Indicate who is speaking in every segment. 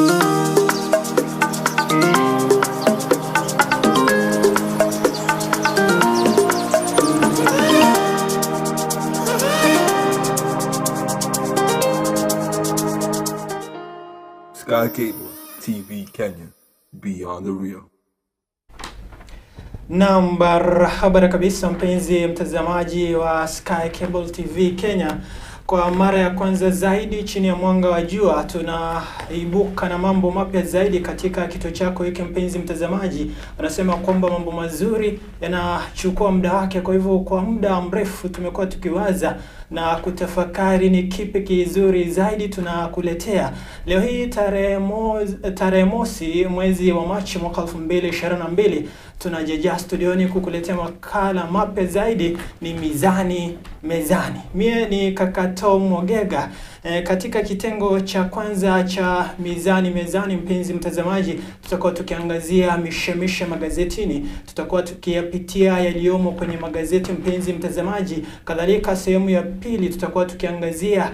Speaker 1: Sky Cable TV Kenya, beyond the real.
Speaker 2: Naam, barabara kabisa mpenzi mtazamaji wa Sky Cable TV Kenya. Kwa mara ya kwanza zaidi chini ya mwanga wa jua tunaibuka na mambo mapya zaidi katika kituo chako hiki mpenzi mtazamaji. Wanasema kwamba mambo mazuri yanachukua muda wake, kwa hivyo kwa muda mrefu tumekuwa tukiwaza na kutafakari ni kipi kizuri zaidi tunakuletea. Leo hii tarehe mosi mwezi wa Machi mwaka 2022 tunajejea studioni kukuletea makala mapya zaidi, ni Mizani Mezani. Mie ni kaka Tom Ogega. Katika kitengo cha kwanza cha Mizani Mezani, mpenzi mtazamaji, tutakuwa tukiangazia mishemishe magazetini, tutakuwa tukiyapitia yaliyomo kwenye magazeti, mpenzi mtazamaji. Kadhalika sehemu ya pili tutakuwa tukiangazia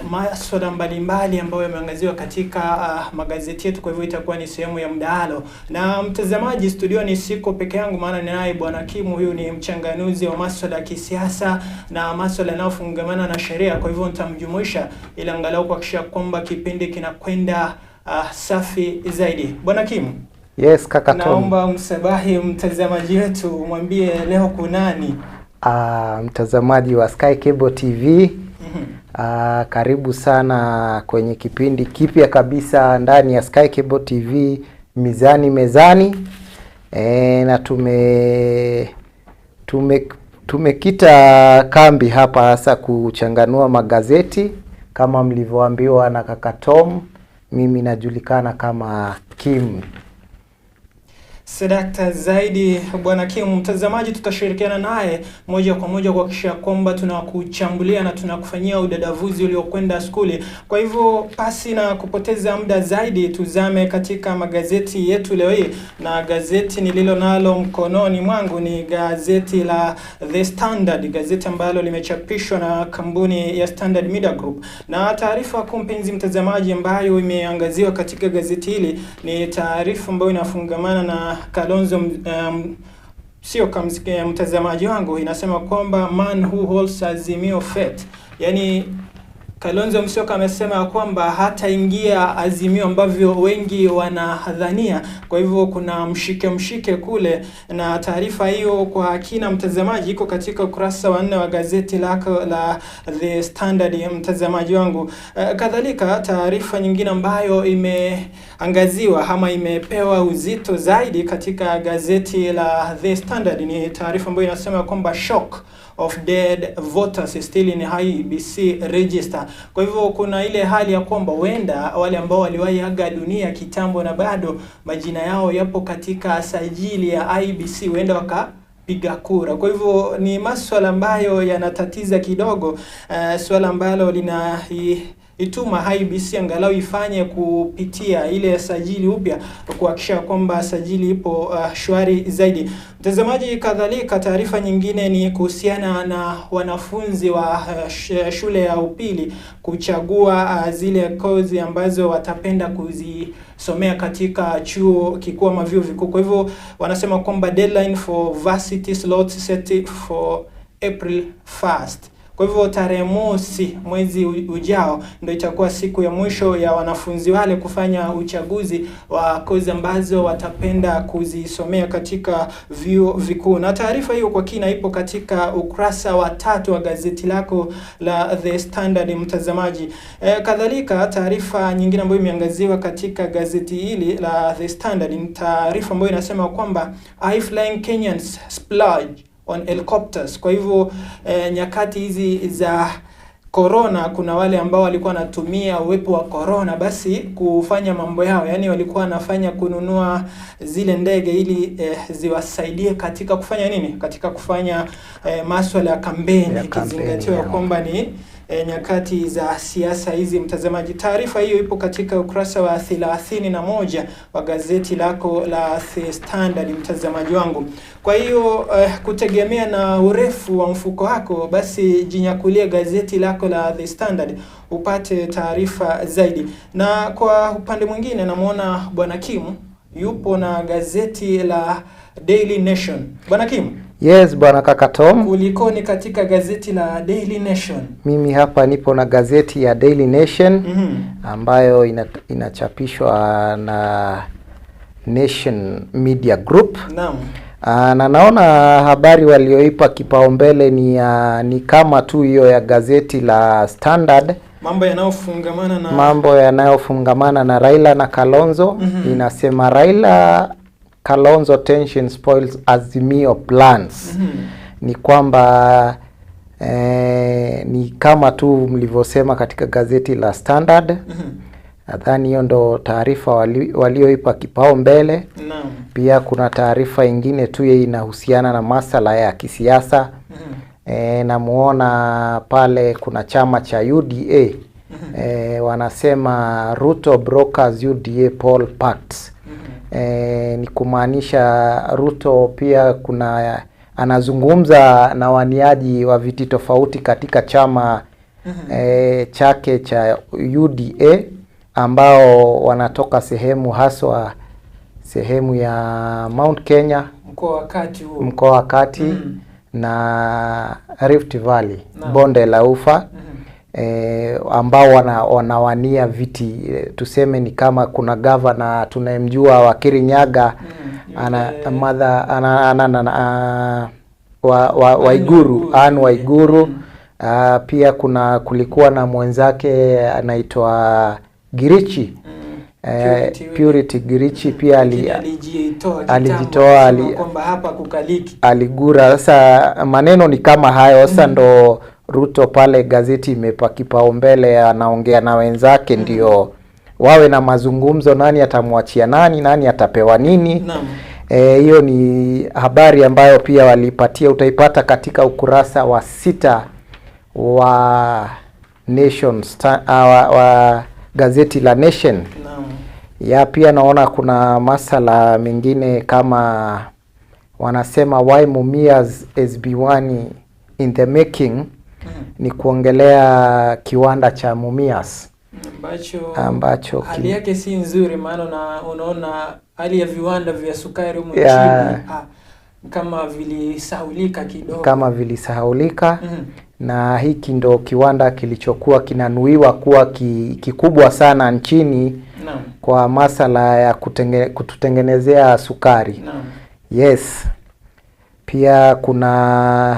Speaker 2: masuala mbalimbali ambayo yameangaziwa katika magazeti yetu. Kwa hivyo itakuwa ni sehemu ya mdahalo. Na mtazamaji, studioni siko peke yangu, maana ninaye Bwana Kimu. Huyu ni mchanganuzi wa masuala ya kisiasa na masuala yanayofungamana na sheria. Kwa hivyo nitamjumuisha ili angalau kuhakikisha kwamba kipindi kinakwenda safi zaidi. Bwana Kimu,
Speaker 3: Yes, kaka Tom.
Speaker 2: naomba umsabahi mtazamaji wetu, umwambie leo kunani.
Speaker 3: Mtazamaji wa Sky Cable TV, karibu sana kwenye kipindi kipya kabisa ndani ya Sky Cable TV Mizani Mezani. Na tumekita kambi hapa hasa kuchanganua magazeti kama mlivyoambiwa na kaka Tom. Mimi najulikana kama Kim.
Speaker 2: Sadakta zaidi Bwana Kim. Mtazamaji, tutashirikiana naye moja kwa moja kuhakikisha kwamba tunakuchambulia na tunakufanyia udadavuzi uliokwenda skuli. Kwa hivyo pasi na kupoteza muda zaidi, tuzame katika magazeti yetu leo hii, na gazeti nililo nalo mkononi mwangu ni gazeti la The Standard, gazeti ambalo limechapishwa na kampuni ya Standard Media Group. Na taarifa kuu, mpenzi mtazamaji, ambayo imeangaziwa katika gazeti hili ni taarifa ambayo inafungamana na Kalonzo sio mtazamaji wangu, inasema kwamba man who holds Azimio fate, yani Kalonzo Musyoka amesema kwamba hataingia Azimio ambavyo wengi wanadhania. Kwa hivyo kuna mshike mshike kule, na taarifa hiyo kwa kina mtazamaji iko katika ukurasa wa 4 wa gazeti lako la The Standard, mtazamaji wangu. Kadhalika taarifa nyingine ambayo imeangaziwa ama imepewa uzito zaidi katika gazeti la The Standard ni taarifa ambayo inasema kwamba shock of dead voters still in IEBC register. Kwa hivyo kuna ile hali ya kwamba huenda wale ambao waliwahi aga dunia kitambo na bado majina yao yapo katika sajili ya IEBC huenda wakapiga kura. Kwa hivyo ni masuala ambayo yanatatiza kidogo, suala ambalo lina ituma IEBC angalau ifanye kupitia ile sajili upya kuhakikisha kwamba sajili ipo shwari zaidi. Mtazamaji, kadhalika taarifa nyingine ni kuhusiana na wanafunzi wa shule ya upili kuchagua zile kozi ambazo watapenda kuzisomea katika chuo kikuu ama vyuo vikuu. Kwa hivyo wanasema kwamba deadline for varsity slots set for April 1st. Kwa hivyo tarehe mosi mwezi ujao ndio itakuwa siku ya mwisho ya wanafunzi wale kufanya uchaguzi wa kozi ambazo watapenda kuzisomea katika vyuo vikuu. Na taarifa hiyo kwa kina ipo katika ukurasa wa 3 wa gazeti lako la The Standard, mtazamaji. Kadhalika taarifa nyingine ambayo imeangaziwa katika gazeti hili la The Standard ni taarifa ambayo inasema kwamba high flying Kenyans splurge on helicopters. Kwa hivyo nyakati hizi za corona kuna wale ambao walikuwa wanatumia uwepo wa corona basi kufanya mambo yao, yani walikuwa wanafanya kununua zile ndege ili ziwasaidie katika kufanya nini? Katika kufanya masuala ya kampeni, ikizingatiwa kwamba ni nyakati za siasa hizi. Mtazamaji, taarifa hiyo ipo katika ukurasa wa 31 wa gazeti lako la The Standard, mtazamaji wangu. Kwa hiyo kutegemea na urefu wa mfuko wako, basi jinyakulie gazeti lako la The Standard upate taarifa zaidi. Na kwa upande mwingine, namwona Bwana Kim yupo na gazeti la Daily Nation. Bwana Kim,
Speaker 3: Yes, bwana kaka Tom.
Speaker 2: kulikoni katika gazeti la Daily Nation?
Speaker 3: Mimi hapa nipo na gazeti ya Daily Nation ambayo inachapishwa na Nation Media Group. Na naona habari walioipa kipaumbele ni kama tu hiyo ya gazeti la Standard,
Speaker 2: Mambo yanayofungamana na
Speaker 3: mambo yanayofungamana na Raila na Kalonzo. Inasema Raila Kalonzo tension spoils Azimio plans. Ni kwamba ni kama tu mlivyosema katika gazeti la Standard. Nadhani hiyo ndo taarifa walioipa kipaumbele. Pia kuna taarifa ingine tu ye inahusiana na masala ya kisiasa. Namuona pale kuna chama cha UDA. Wanasema Ruto brokers UDA poll pacts. Ni kumaanisha Ruto pia kuna anazungumza na waniaji wa viti tofauti katika chama chake cha UDA ambao wanatoka sehemu haswa sehemu ya Mount Kenya,
Speaker 2: Mkoa wa Kati huo.
Speaker 3: Mkoa wa Kati na Rift Valley, bonde la Ufa, ambao wanawania viti tuseme ni kama kuna gavana tunayemjua wa Kirinyaga, ana Martha ana wa Waiguru,
Speaker 2: Waiguru.
Speaker 3: Anne Waiguru. Pia kuna kulikuwa na mwenzake anaitwa Ngirici,
Speaker 2: Purity yule.
Speaker 3: Purity Ngirici pia
Speaker 2: Lakini alijitoa kitambo,
Speaker 3: alijitoa,
Speaker 2: akisema kwamba hapa kukaliki.
Speaker 3: Aligura. Sasa maneno ni kama hayo. Sasa ndo Ruto pale gazeti imepa kipaumbele, anaongea na wenzake ndio wawe na mazungumzo, nani atamwachia nani, nani atapewa nini. Hiyo ni habari ambayo pia walipatia, utaipata katika ukurasa wa 6 wa Nation wa gazeti la Nation. Ya pia naona kuna masala mengine kama wanasema why Mumias SB1 in the making, ni kuongelea kiwanda cha Mumias
Speaker 2: ambacho
Speaker 3: ambacho
Speaker 2: hali yake si nzuri, maana unaona hali ya viwanda vya sukari humu nchini kama vilisahaulika kidogo.
Speaker 3: Kama vilisahaulika. Na hiki ndo kiwanda kilichokuwa kinanuiwa kuwa kikubwa sana nchini kwa masala ya kututengenezea sukari. Yes. Pia kuna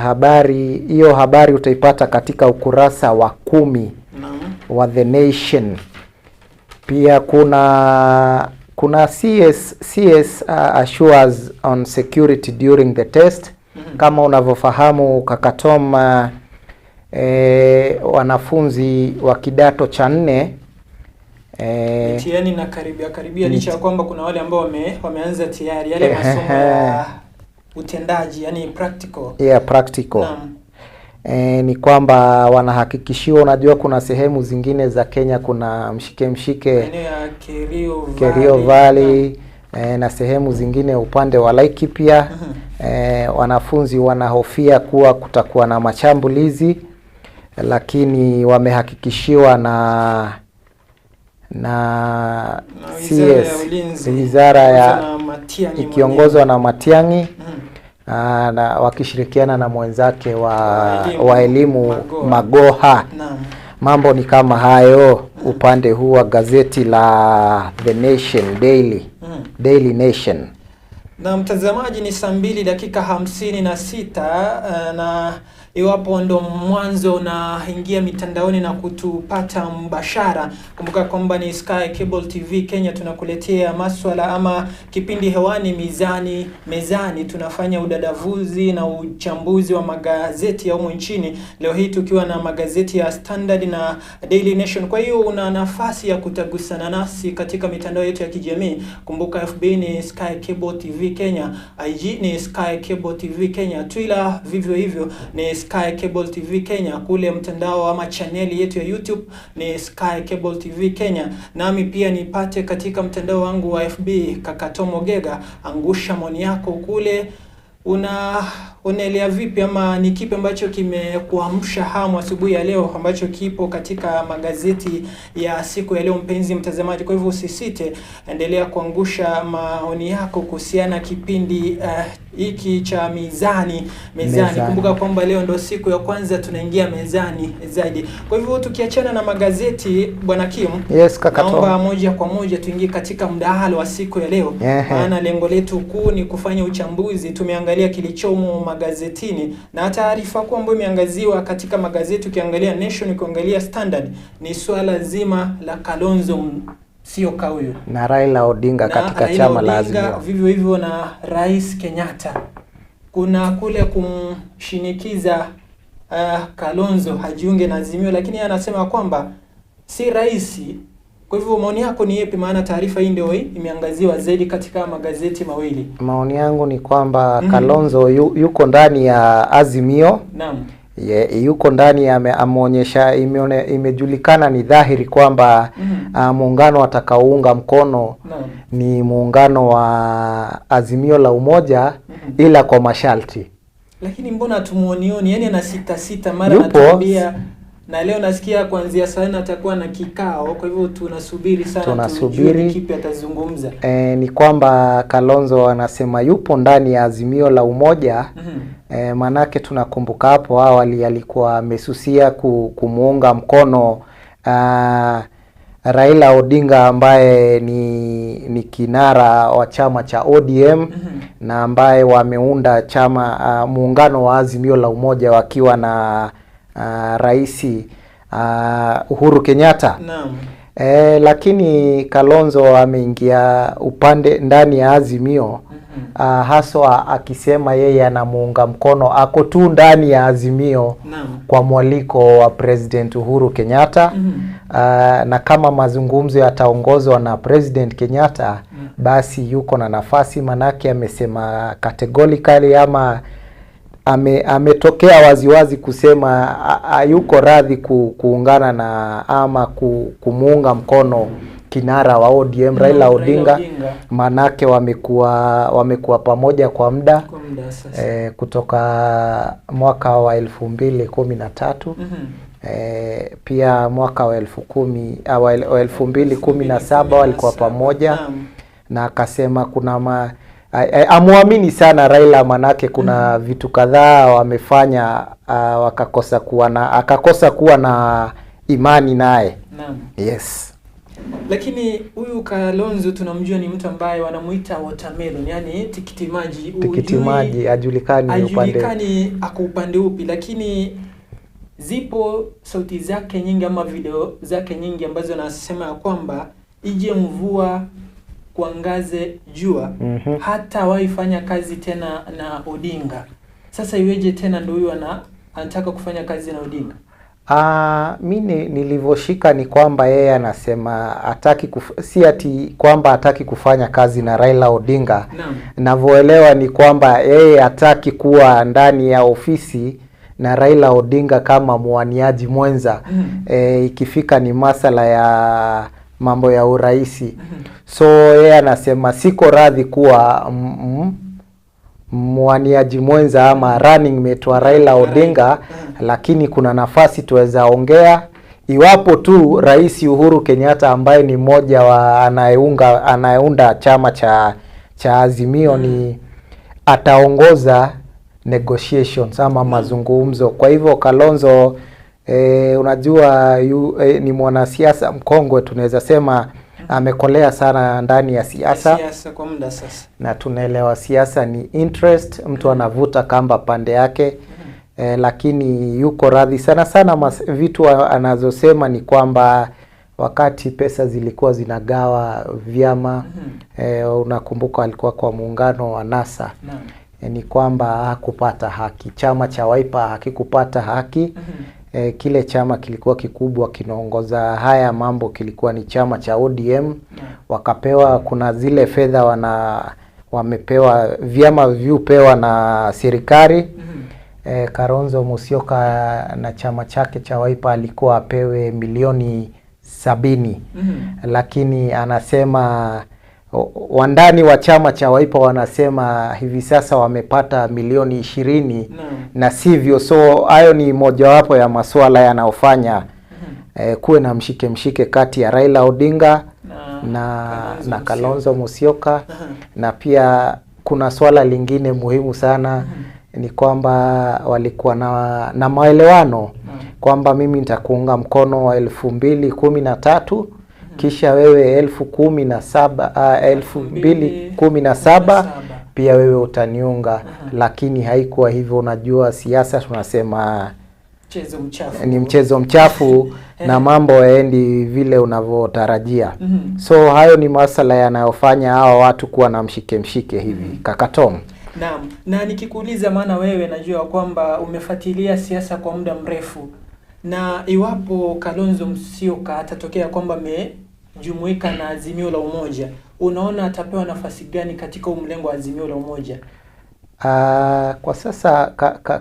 Speaker 3: habari, hiyo habari utaipata katika ukurasa wa 10 wa The Nation. Pia kuna CS assures on security during the test. Kama unavyofahamu kaka Tom, wanafunzi wa kidato cha 4
Speaker 2: Mitihani na karibia karibia, licha ya kwamba kuna wale ambao wameanza tayari yale masomo ya utendaji, yani practical.
Speaker 3: Yeah, practical. Ni kwamba wanahakikishiwa, unajua kuna sehemu zingine za Kenya kuna mshike mshike,
Speaker 2: Maeneo ya Kerio Valley.
Speaker 3: Kerio Valley na sehemu zingine upande wa Laikipia. Wanafunzi wanahofia kuwa kutakuwa na mashambulizi, lakini wamehakikishiwa na
Speaker 2: Na Wizara ya
Speaker 3: CS,
Speaker 2: Ulinzi,
Speaker 3: wizara ya
Speaker 2: ikiongozwa na Matiang'i
Speaker 3: ikiongozwa na Matiang'i
Speaker 2: mwenyewe.
Speaker 3: na wakishirikiana na mwenzake
Speaker 2: Wa elimu,
Speaker 3: wa elimu
Speaker 2: Magoha.
Speaker 3: Magoha. Mambo ni kama hayo upande huu wa gazeti la The Nation Daily, Daily Nation.
Speaker 2: Na mtazamaji, ni saa 2:56, na iwapo ndo mwanzo unaingia mitandaoni na kutupata mbashara, kumbuka kwamba ni Sky Cable TV Kenya, tunakuletea maswala ama kipindi hewani Mizani Mezani. Tunafanya udadavuzi na uchambuzi wa magazeti ya humu nchini, leo hii tukiwa na magazeti ya Standard na Daily Nation. Kwa hiyo una nafasi ya kutagusana nasi katika mitandao yetu ya kijamii. Kumbuka FB ni Sky Cable TV Kenya, IG ni Sky Cable TV Kenya, Twitter vivyo hivyo ni Sky Cable TV Kenya, kule mtandao ama chaneli yetu ya YouTube ni Sky Cable TV Kenya. Nami pia nipate katika mtandao wangu wa FB Kaka Tom Ogega, angusha maoni yako kule. Unaelea vipi ama ni kipi ambacho kimekuamsha hamu asubuhi ya leo ambacho kipo katika magazeti ya siku ya leo, mpenzi mtazamaji? Kwa hivyo usisite, endelea kuangusha maoni yako kuhusiana kipindi hiki cha Mizani Mezani. Kumbuka kwamba leo ndo siku ya kwanza tunaingia mezani zaidi. Kwa hivyo tukiachana na magazeti, Bwana Kim,
Speaker 3: Yes, kaka Tom.
Speaker 2: naomba moja kwa moja tuingie katika mdahalo wa siku ya leo. Maana lengo letu kuu ni kufanya uchambuzi. Tumeangalia kilichomo magazetini na taarifa kuu ambayo imeangaziwa katika magazeti, ukiangalia Nation, ukiangalia Standard, ni swala zima la Kalonzo Musyoka huyu
Speaker 3: na Raila Odinga
Speaker 2: na
Speaker 3: katika
Speaker 2: Raila
Speaker 3: chama la
Speaker 2: Odinga,
Speaker 3: Azimio.
Speaker 2: vivyo hivyo na Rais Kenyatta. Kuna kule kumshinikiza Kalonzo hajiunge na Azimio, lakini yeye anasema kwamba si rahisi. Kwa hivyo maoni yako ni yapi? Maana taarifa hii ndio imeangaziwa zaidi katika magazeti mawili.
Speaker 3: Maoni yangu ni kwamba Kalonzo yuko ndani ya Azimio.
Speaker 2: Naam.
Speaker 3: Yuko ndani, ameonyesha, imejulikana ni dhahiri kwamba muungano atakaounga mkono ni muungano wa Azimio la Umoja, ila kwa masharti.
Speaker 2: Lakini mbona tumuonioni? Yani ana sita sita mara
Speaker 3: Yupo.
Speaker 2: anatuambia, na leo nasikia kuanzia saa nne atakuwa na kikao. Kwa hivyo tunasubiri sana,
Speaker 3: Tunasubiri.
Speaker 2: tujue ni kipi atazungumza.
Speaker 3: Ni kwamba Kalonzo anasema yupo ndani ya Azimio la Umoja. Manake tunakumbuka hapo awali alikuwa amesusia kumuunga mkono Raila Odinga ambaye ni kinara wa chama cha ODM na ambaye wameunda chama muungano wa Azimio la Umoja wakiwa na Rais Uhuru Kenyatta.
Speaker 2: Naam.
Speaker 3: Lakini Kalonzo ameingia upande ndani ya Azimio, haswa akisema yeye anamuunga mkono, ako tu ndani ya Azimio kwa mwaliko wa President Uhuru Kenyatta. Na kama mazungumzo yataongozwa na President Kenyatta, basi yuko na nafasi, manake amesema categorically ama ametokea waziwazi kusema yuko radhi kuungana na ama kumuunga mkono kinara wa ODM Raila Odinga,
Speaker 2: Odinga.
Speaker 3: Manake wamekuwa pamoja kwa muda
Speaker 2: Kwa muda sasa.
Speaker 3: Kutoka mwaka wa 2013. Pia mwaka wa 2017 walikuwa pamoja. Na akasema kuna amuamini sana Raila, manake kuna vitu kadhaa wamefanya, wakakosa kuwa na, akakosa kuwa na imani naye.
Speaker 2: Naam.
Speaker 3: Yes.
Speaker 2: Lakini huyu Kalonzo tunamjua ni mtu ambaye wanamuita watermelon, yani tikiti maji.
Speaker 3: Tikiti maji, hajulikani upande.
Speaker 2: Hajulikani ako upande upi, lakini zipo sauti zake nyingi ama video zake nyingi ambazo anasema ya kwamba ije mvua kuangaze jua, hata waifanya kazi tena na Odinga. Sasa iweje tena ndio huyu anataka kufanya kazi na Odinga?
Speaker 3: Mi nilivyoshika ni kwamba yeye anasema hataki si ati kwamba hataki kufanya kazi na Raila Odinga. Navyoelewa ni kwamba yeye hataki kuwa ndani ya ofisi na Raila Odinga kama mwaniaji mwenza. Ikifika ni masala ya mambo ya uraisi. So yeye anasema siko radhi kuwa mwaniaji mwenza ama running mate wa Raila Odinga, lakini kuna nafasi tuweza ongea iwapo tu Rais Uhuru Kenyatta ambaye ni mmoja wa anayeunda chama cha Azimio ni ataongoza negotiations ama mazungumzo. Kwa hivyo Kalonzo, unajua ni mwanasiasa mkongwe, tunaweza sema amekolea sana ndani ya siasa.
Speaker 2: Siasa kwa muda sasa.
Speaker 3: Na tunaelewa siasa ni interest, mtu anavuta kamba pande yake. Lakini yuko radhi sana sana. Vitu anazosema ni kwamba wakati pesa zilikuwa zinagawa vyama, unakumbuka alikuwa kwa muungano wa NASA. Ni kwamba hakupata haki, chama cha Wiper hakikupata haki. Kile chama kilikuwa kikubwa kinaongoza haya mambo kilikuwa ni chama cha ODM. Wakapewa, kuna zile fedha wamepewa vyama vyupewa na serikali. Kalonzo Musyoka na chama chake cha Wiper alikuwa apewe milioni 70, lakini anasema wandani wa chama cha Wiper wanasema hivi sasa wamepata milioni 20 na sivyo. So hayo ni mojawapo ya masuala yanayofanya kuwe na mshike mshike kati ya Raila Odinga na Kalonzo Musyoka. Na pia kuna swala lingine muhimu sana, ni kwamba walikuwa na maelewano kwamba mimi nitakuunga mkono wa 2013, kisha wewe 1017, 2017 pia wewe utaniunga, lakini haikuwa hivyo. Unajua siasa tunasema
Speaker 2: mchezo mchafu.
Speaker 3: Ni mchezo mchafu na mambo hayaendi vile unavyotarajia. So hayo ni masala yanayofanya hawa watu kuwa na mshike mshike hivi, kaka Tom.
Speaker 2: Naam, na nikikuuliza, maana wewe najua kwamba umefuatilia siasa kwa muda mrefu, na iwapo Kalonzo Musyoka atatokea kwamba amejumuika na Azimio la Umoja, unaona atapewa nafasi gani katika huu mlengo wa Azimio la Umoja?
Speaker 3: Kwa sasa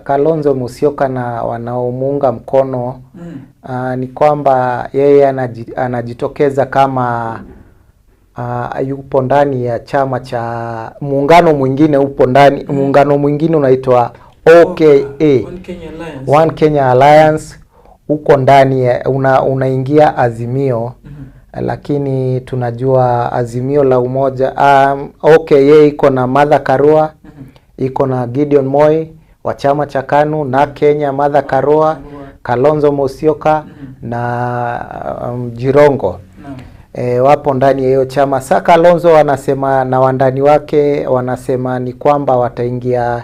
Speaker 3: Kalonzo Musyoka na wanaomuunga mkono ni kwamba yeye anajitokeza kama yupo ndani ya chama cha muungano mwingine, upo ndani muungano mwingine unaitwa OKA,
Speaker 2: One Kenya Alliance.
Speaker 3: One Kenya Alliance, uko ndani ya unaingia Azimio, lakini tunajua Azimio la Umoja, OKA iko na Martha Karua, iko na Gideon Moi wa chama cha KANU na Kenya, Martha Karua, Kalonzo Musyoka na Jirongo. Wapo ndani ya hiyo chama. Sa Kalonzo wanasema na wandani wake wanasema ni kwamba wataingia,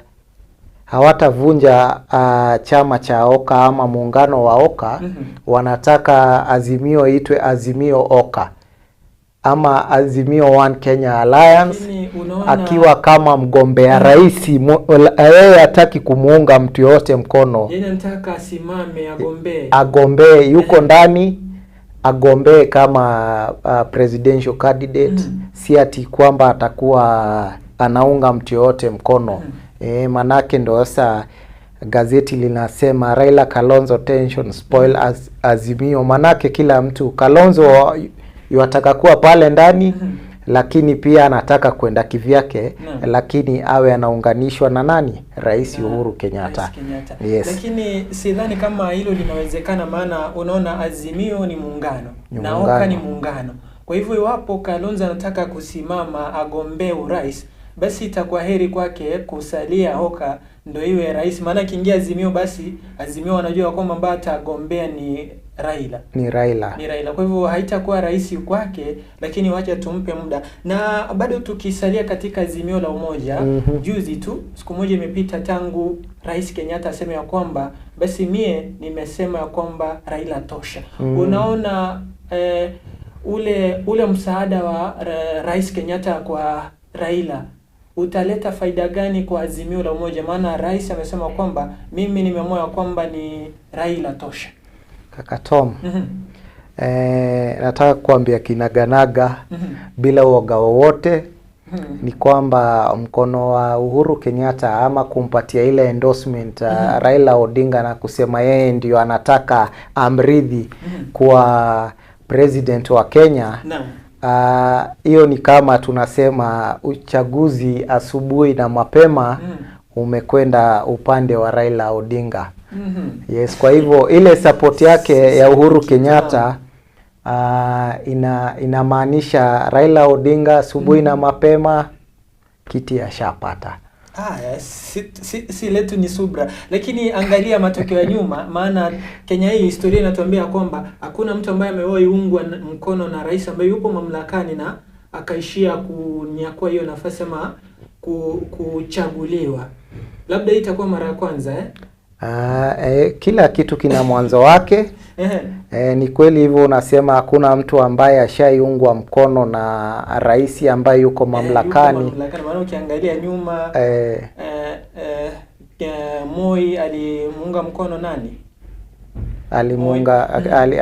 Speaker 3: hawatavunja chama cha Oka ama muungano wa Oka. Wanataka Azimio itwe Azimio Oka ama Azimio One Kenya Alliance.
Speaker 2: Lakini unaona
Speaker 3: Akiwa kama mgombea rais, yeye hataki kumuunga mtu yoyote mkono.
Speaker 2: Yeye anataka asimame agombee.
Speaker 3: Agombee, yuko ndani, agombee kama presidential candidate, si ati kwamba atakuwa anaunga mtu yoyote mkono. Manake ndo sasa gazeti linasema Raila Kalonzo tension spoil Azimio, manake kila mtu, Kalonzo yuataka kuwa pale ndani, lakini pia anataka kwenda kivyake, lakini awe anaunganishwa na nani? Rais
Speaker 2: Na
Speaker 3: Uhuru Kenyatta.
Speaker 2: Rais Kenyatta.
Speaker 3: Yes.
Speaker 2: Lakini sidhani kama hilo linawezekana, maana unaona Azimio ni muungano
Speaker 3: Ni
Speaker 2: na Oka
Speaker 3: muungano.
Speaker 2: ni muungano. Kwa hivyo iwapo Kalonzo anataka kusimama agombee urais, basi itakuwa heri kwake kusalia Oka ndo iwe rais, maana akiingia Azimio, basi Azimio wanajua kwamba ambaye atagombea ni Raila.
Speaker 3: Ni Raila.
Speaker 2: Ni Raila. Kwa hivyo haitakuwa rahisi kwake, lakini wacha tumpe muda. Na bado tukisalia katika Azimio la Umoja, juzi tu, siku moja imepita tangu Rais Kenyatta aseme ya kwamba basi mie nimesema ya kwamba Raila tosha. Unaona ule msaada wa Rais Kenyatta kwa Raila utaleta faida gani kwa Azimio la Umoja? Maana rais amesema kwamba mimi nimeamua ya kwamba ni Raila tosha.
Speaker 3: Kaka Tom, nataka kuambia kinaganaga bila uoga wowote ni kwamba mkono wa Uhuru Kenyatta ama kumpatia ile endorsement Raila Odinga na kusema yeye ndio anataka amrithi kuwa president wa Kenya, hiyo ni kama tunasema uchaguzi asubuhi na mapema umekwenda upande wa Raila Odinga. Yes, kwa hivyo ile support yake ya Uhuru Kenyatta inamaanisha Raila Odinga asubuhi na mapema kiti ashapata.
Speaker 2: Haya, si letu ni subra, lakini angalia matokeo ya nyuma, maana Kenya hii historia inatuambia kwamba hakuna mtu ambaye amewahi ungwa mkono na rais ambaye yupo mamlakani na akaishia kunyakua hiyo nafasi ama kuchaguliwa. Labda hii itakuwa mara ya kwanza, eh?
Speaker 3: Kila kitu kina mwanzo wake. Ni kweli hivyo unasema hakuna mtu ambaye ashaiungwa mkono na rais ambaye yuko mamlakani.
Speaker 2: Yuko mamlakani, maana ukiangalia nyuma Moi alimuunga mkono nani?
Speaker 3: Alimuunga,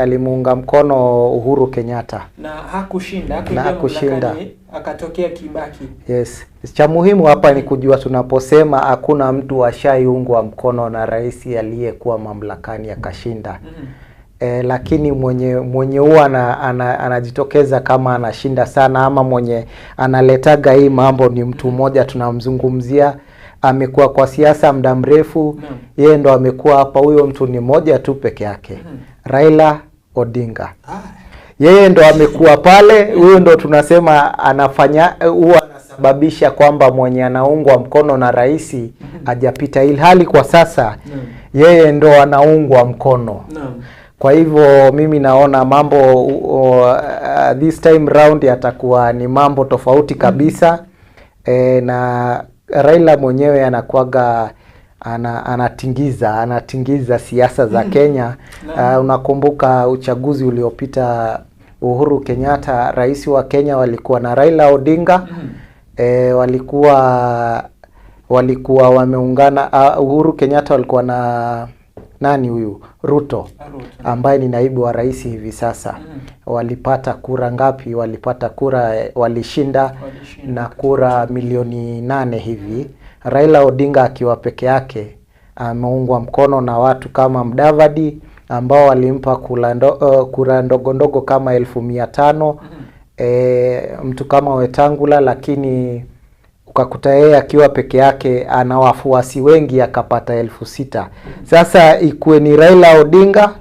Speaker 3: alimuunga mkono Uhuru Kenyatta
Speaker 2: na hakushinda,
Speaker 3: Na
Speaker 2: hakuingia
Speaker 3: hakushinda.
Speaker 2: mamlakani, akatokea Kibaki.
Speaker 3: Yes. Cha muhimu hapa ni kujua tunaposema hakuna mtu ashaiungwa mkono na rais aliyekuwa mamlakani akashinda. Lakini mwenye huwa anajitokeza kama anashinda sana ama mwenye analetaga hii mambo ni mtu mmoja tunamzungumzia, amekuwa kwa siasa muda mrefu. Yeye ndo amekuwa hapa, huyo mtu ni mmoja tu peke yake. Raila Odinga. Yeye ndo amekuwa pale, huyo ndo tunasema anafanya huwa anasababisha kwamba mwenye anaungwa mkono na rais hajapita, ilhali kwa sasa yeye ndo anaungwa mkono. Kwa hivyo mimi naona mambo this time round yatakuwa ni mambo tofauti kabisa. Na Raila mwenyewe anakuwaga anatingiza siasa za Kenya. Unakumbuka uchaguzi uliopita Uhuru Kenyatta, rais wa Kenya, walikuwa na Raila Odinga. Walikuwa wameungana. Uhuru Kenyatta walikuwa na nani huyu Ruto,
Speaker 2: Ruto,
Speaker 3: ambaye ni naibu wa rais hivi sasa. Walipata kura ngapi? Walipata kura, walishinda na kura milioni 8 hivi. Raila Odinga akiwa peke yake ameungwa mkono na watu kama Mudavadi ambao walimpa kura ndogo ndogo kama 500,000, mtu kama Wetangula, lakini ukakuta yeye akiwa peke yake ana wafuasi wengi akapata 6,000. Sasa ikuwe ni Raila Odinga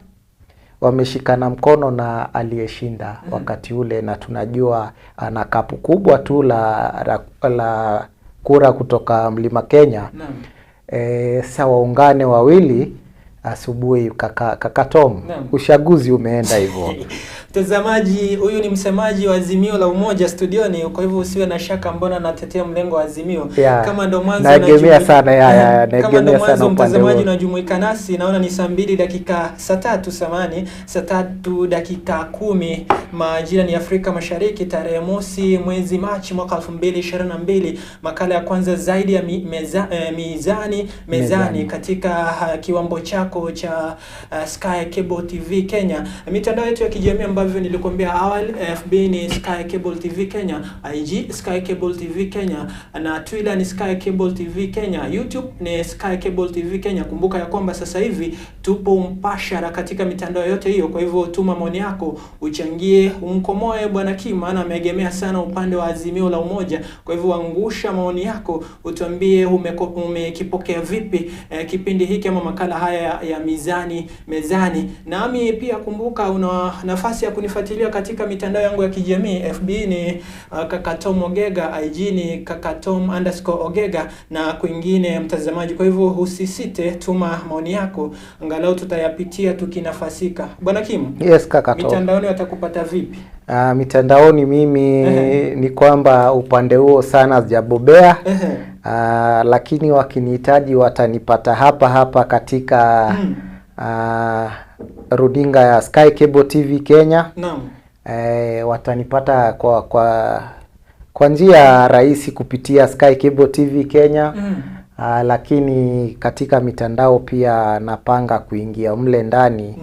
Speaker 3: wameshikana mkono na aliyeshinda wakati ule, na tunajua ana kapu kubwa tu la kura kutoka Mlima Kenya. Sa waungane wawili asubuhi, kaka Tom, uchaguzi umeenda hivyo.
Speaker 2: Mtazamaji, huyu ni msemaji wa Azimio la Umoja studioni, kwa hivyo usiwe na shaka, mbona natetea mlengo wa Azimio. Kama ndo mwanzo
Speaker 3: Naegemea sana,
Speaker 2: kama ndo
Speaker 3: naegemea
Speaker 2: mwanzo
Speaker 3: sana upande
Speaker 2: mtazamaji
Speaker 3: huo.
Speaker 2: unajumuika nasi, naona ni saa 2 dakika saa 3 samani, saa 3:10 majira ni Afrika Mashariki, tarehe mosi mwezi Machi mwaka 2022, makala ya kwanza zaidi ya mizani mezani katika kiwambo chako cha Sky Cable TV Kenya. Mitandao yetu ya kijamii ambavyo nilikuambia awali, FB ni Sky Cable TV Kenya, IG Sky Cable TV Kenya, na Twitter ni Sky Cable TV Kenya, YouTube ni Sky Cable TV Kenya. Kumbuka ya kwamba sasa hivi tupo mpashara katika mitandao yote hiyo, kwa hivyo tuma maoni yako, uchangie, umkomoe Bwana Kim, maana ameegemea sana upande wa Azimio la Umoja. Kwa hivyo angusha maoni yako, utuambie umekipokea vipi kipindi hiki ama makala haya ya mizani mezani. Nami pia kumbuka una nafasi ya kunifuatilia katika mitandao yangu ya kijamii. FB ni Kaka Tom Ogega, IG ni Kaka Tom underscore Ogega na kwingine mtazamaji. Kwa hivyo usisite, tuma maoni yako, angalau tutayapitia tukinafasika. Bwana Kim,
Speaker 3: Yes, Kaka Tom.
Speaker 2: mitandaoni watakupata vipi?
Speaker 3: Mitandaoni mimi ni kwamba upande huo sana sijabobea. Lakini wakinihitaji watanipata hapa hapa katika runinga ya Sky Cable TV Kenya. Watanipata kwa njia rahisi kupitia Sky Cable TV Kenya. Lakini katika mitandao pia napanga kuingia mle ndani.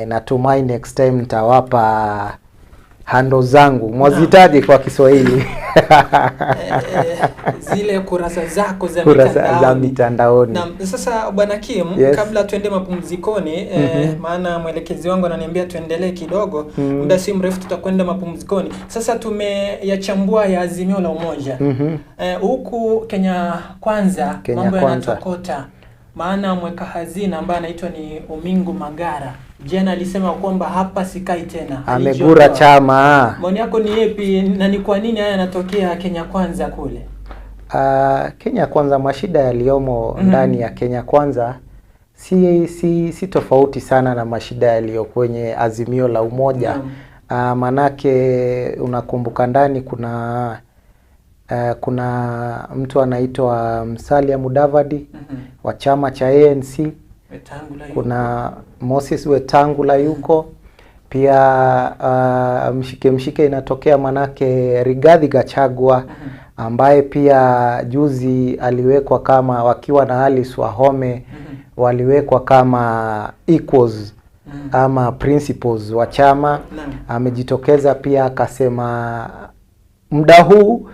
Speaker 3: Natumai next time nitawapa handle zangu, mwazitaje kwa Kiswahili?
Speaker 2: Zile kurasa zako za
Speaker 3: Kurasa za mitandaoni.
Speaker 2: Naam, sasa Bwana Kim, kabla tuende mapumzikoni, maana mwelekezi wangu ananiambia tuendelee kidogo, muda si mrefu tutakwenda mapumzikoni. Sasa tumeyachambua ya Azimio la Umoja. Huku Kenya Kwanza
Speaker 3: Kenya
Speaker 2: mambo
Speaker 3: Kwanza
Speaker 2: yanatokota, maana mweka hazina ambaye anaitwa ni Omingo Magara jana alisema kwamba hapa sikai tena,
Speaker 3: amegura
Speaker 2: alijiondoa.
Speaker 3: chama.
Speaker 2: Maoni yako ni yepi na ni kwa nini haya yanatokea Kenya Kwanza kule?
Speaker 3: Kenya Kwanza, mashida yaliyomo ndani ya Kenya Kwanza si tofauti sana na mashida yaliyo kwenye Azimio la Umoja. Manake unakumbuka ndani kuna mtu anaitwa Musalia Mudavadi wa chama cha ANC.
Speaker 2: Wetangula yuko.
Speaker 3: Kuna Moses Wetangula yuko pia. Mshike mshike inatokea manake Rigathi Gachagua ambaye pia juzi aliwekwa kama wakiwa na Alice Wahome waliwekwa kama equals ama principals wa chama.
Speaker 2: Naam.
Speaker 3: Amejitokeza pia akasema muda huu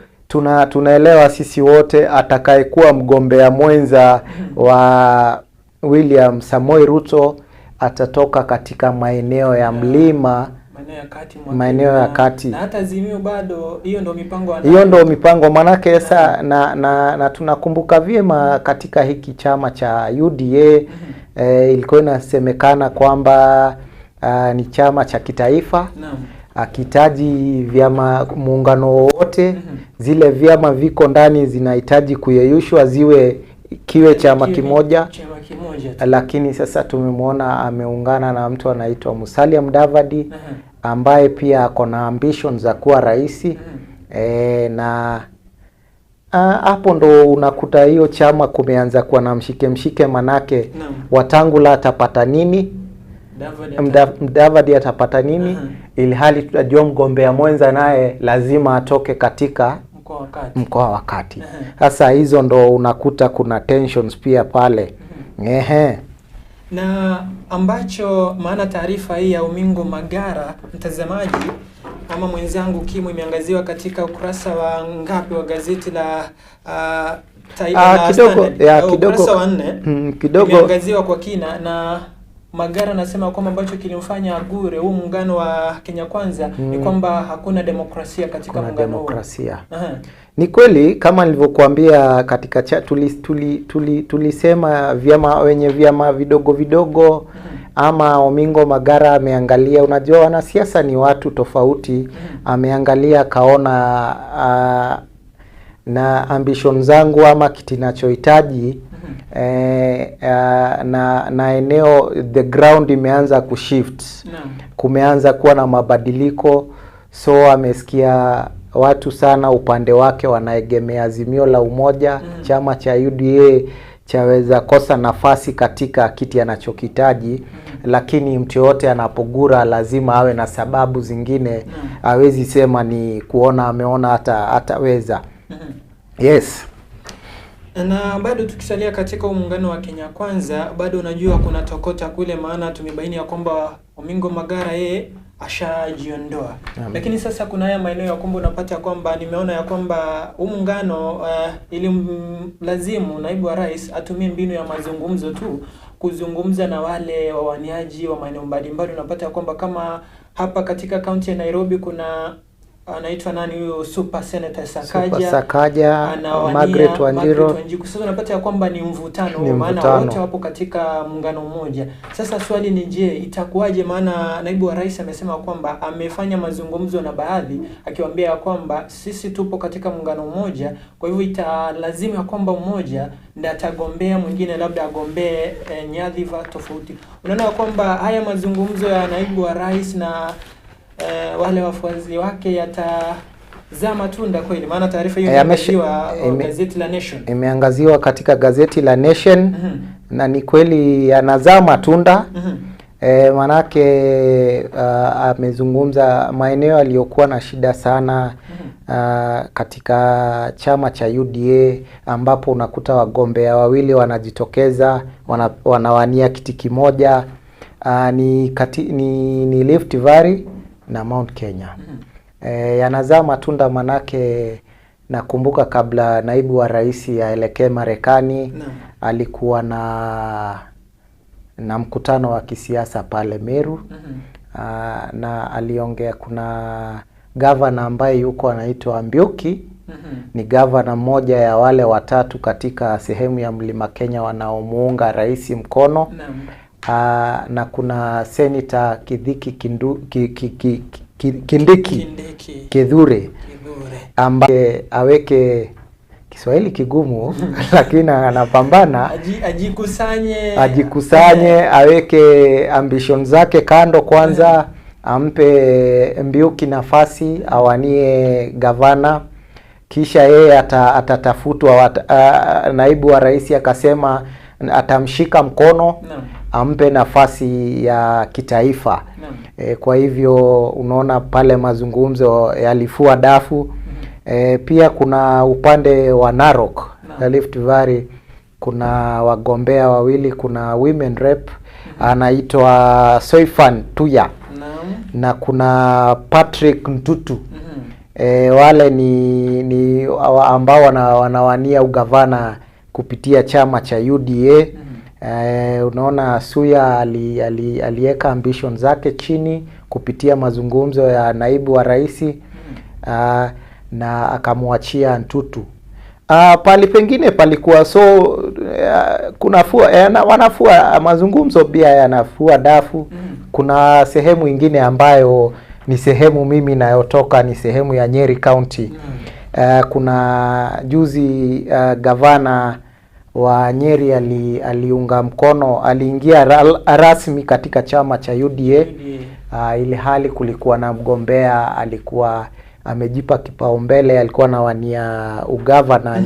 Speaker 3: tunaelewa sisi wote atakayekuwa mgombea mwenza wa William Samoei Ruto atatoka katika maeneo ya mlima,
Speaker 2: Maeneo ya kati mwa
Speaker 3: maeneo
Speaker 2: Kenya.
Speaker 3: ya kati.
Speaker 2: Na hata Azimio bado hiyo ndio mipango wanayo.
Speaker 3: Hiyo ndo mipango manake sasa, na tunakumbuka vyema katika hiki chama cha UDA ilikuwa inasemekana kwamba ni chama cha kitaifa,
Speaker 2: Naam.
Speaker 3: akihitaji vyama muungano wowote, zile vyama viko ndani zinahitaji kuyeyushwa ziwe kiwe chama kimoja,
Speaker 2: Chama kimoja tu.
Speaker 3: lakini sasa tumemwona ameungana na mtu anaitwa Musalia Mudavadi
Speaker 2: Aha.
Speaker 3: ambaye pia ako na ambition za kuwa rais. Na hapo ndo unakuta hiyo chama kumeanza kuwa na mshike mshike, manake
Speaker 2: Naam.
Speaker 3: Wetangula atapata nini,
Speaker 2: Mudavadi
Speaker 3: Mudavadi atapata nini,
Speaker 2: Aha.
Speaker 3: ilhali tunajua mgombea mwenza naye lazima atoke katika
Speaker 2: mkoa wa kati.
Speaker 3: mkoa wa kati.
Speaker 2: Aha.
Speaker 3: Sasa hizo ndo unakuta kuna tensions pia pale. Ehe.
Speaker 2: Na ambacho maana taarifa hii ya Omingo Magara, mtazamaji ama mwenzangu Kimu, imeangaziwa katika ukurasa wa ngapi wa gazeti la la
Speaker 3: Kidogo,
Speaker 2: Standard?
Speaker 3: ya,
Speaker 2: Ukurasa
Speaker 3: kidogo,
Speaker 2: wa 4
Speaker 3: kidogo
Speaker 2: imeangaziwa kwa kina, na Magara anasema kwamba ambacho kilimfanya agure huu muungano wa Kenya Kwanza ni kwamba hakuna demokrasia katika
Speaker 3: kuna
Speaker 2: muungano huo.
Speaker 3: demokrasia.
Speaker 2: Aha.
Speaker 3: Ni kweli kama nilivyokuambia katika tulisema vyama wenye vyama vidogo vidogo ama Omingo Magara ameangalia, unajua wanasiasa ni watu tofauti. Ameangalia akaona na ambition zangu ama kiti nachohitaji na eneo the ground imeanza kushift,
Speaker 2: Naam.
Speaker 3: kumeanza kuwa na mabadiliko, so amesikia watu sana upande wake wanaegemea Azimio la Umoja. Chama cha UDA chaweza kosa nafasi katika kiti anachokitaji, lakini mtu yoyote anapogura lazima awe na sababu zingine, hawezi sema ni kuona ameona hata ataweza. Yes.
Speaker 2: Na bado tukisalia katika huu muungano wa Kenya Kwanza, bado unajua kuna tokota kule, maana tumebaini ya kwamba Omingo Magara yeye ashajiondoa, lakini sasa kuna haya maeneo ya kwamba unapata kwamba nimeona ya kwamba huu muungano ilimlazimu naibu wa rais atumie mbinu ya mazungumzo tu kuzungumza na wale wawaniaji wa maeneo mbalimbali. Unapata ya kwamba kama hapa katika kaunti ya Nairobi kuna anaitwa nani huyo super senator Sakaja,
Speaker 3: Super Sakaja,
Speaker 2: anawania
Speaker 3: Margaret Wanjiru.
Speaker 2: Margaret Wanjiku. Sasa unapata ya kwamba ni mvutano
Speaker 3: Ni
Speaker 2: huo, maana
Speaker 3: mvutano.
Speaker 2: wote wapo katika muungano mmoja. Sasa swali ni je, itakuwaje? Maana naibu wa rais amesema kwamba amefanya mazungumzo na baadhi, akiwaambia ya kwamba sisi tupo katika muungano mmoja, kwa hivyo italazimu ya kwamba mmoja ndiye atagombea, mwingine labda agombee nyadhifa tofauti. Unaona ya kwamba haya mazungumzo ya naibu wa rais na wale wafuasi wake yatazaa matunda kweli? Maana taarifa hiyo imeangaziwa gazeti la Nation.
Speaker 3: Imeangaziwa katika gazeti la Nation na ni kweli yanazaa matunda. Manake amezungumza maeneo yaliyokuwa na shida sana katika chama cha UDA ambapo unakuta wagombea wawili wanajitokeza wanawania kiti kimoja, ni Rift Valley na Mount Kenya. Yanazaa matunda manake nakumbuka kabla naibu wa rais aelekee Marekani alikuwa na mkutano wa kisiasa pale Meru. Na aliongea, kuna gavana ambaye yuko anaitwa Mbiuki, ni gavana mmoja ya wale watatu katika sehemu ya Mlima Kenya wanaomuunga rais mkono. Na kuna Senator Kidhiki Kindu, ki, ki, ki, ki, Kindiki
Speaker 2: Kindiki
Speaker 3: Kithure
Speaker 2: Kithure.
Speaker 3: ambaye aweke Kiswahili kigumu lakini anapambana,
Speaker 2: Ajikusanye,
Speaker 3: ajikusanye, aweke ambition zake kando kwanza, ampe Mbiuki nafasi awanie gavana, kisha yeye atatafutwa naibu wa rais akasema atamshika mkono ampe nafasi ya kitaifa. Kwa hivyo unaona pale mazungumzo yalifua dafu. Pia kuna upande wa Narok, Rift Valley, Kuna wagombea wawili, kuna women rep anaitwa Soifan Tuya na kuna Patrick Ntutu. Wale ni ambao wanawania ugavana kupitia chama cha UDA. Unaona Suya aliweka ambition zake chini kupitia mazungumzo ya naibu wa rais, na akamwachia Ntutu. Pali pengine palikuwa so kuna fua, wanafua mazungumzo pia yanafua dafu. Kuna sehemu ingine ambayo ni sehemu mimi nayotoka, ni sehemu ya Nyeri County. Kuna juzi gavana wa Nyeri aliunga mkono, aliingia rasmi katika chama cha UDA. Ile hali kulikuwa na mgombea alikuwa amejipa kipaumbele, alikuwa anawania ugavana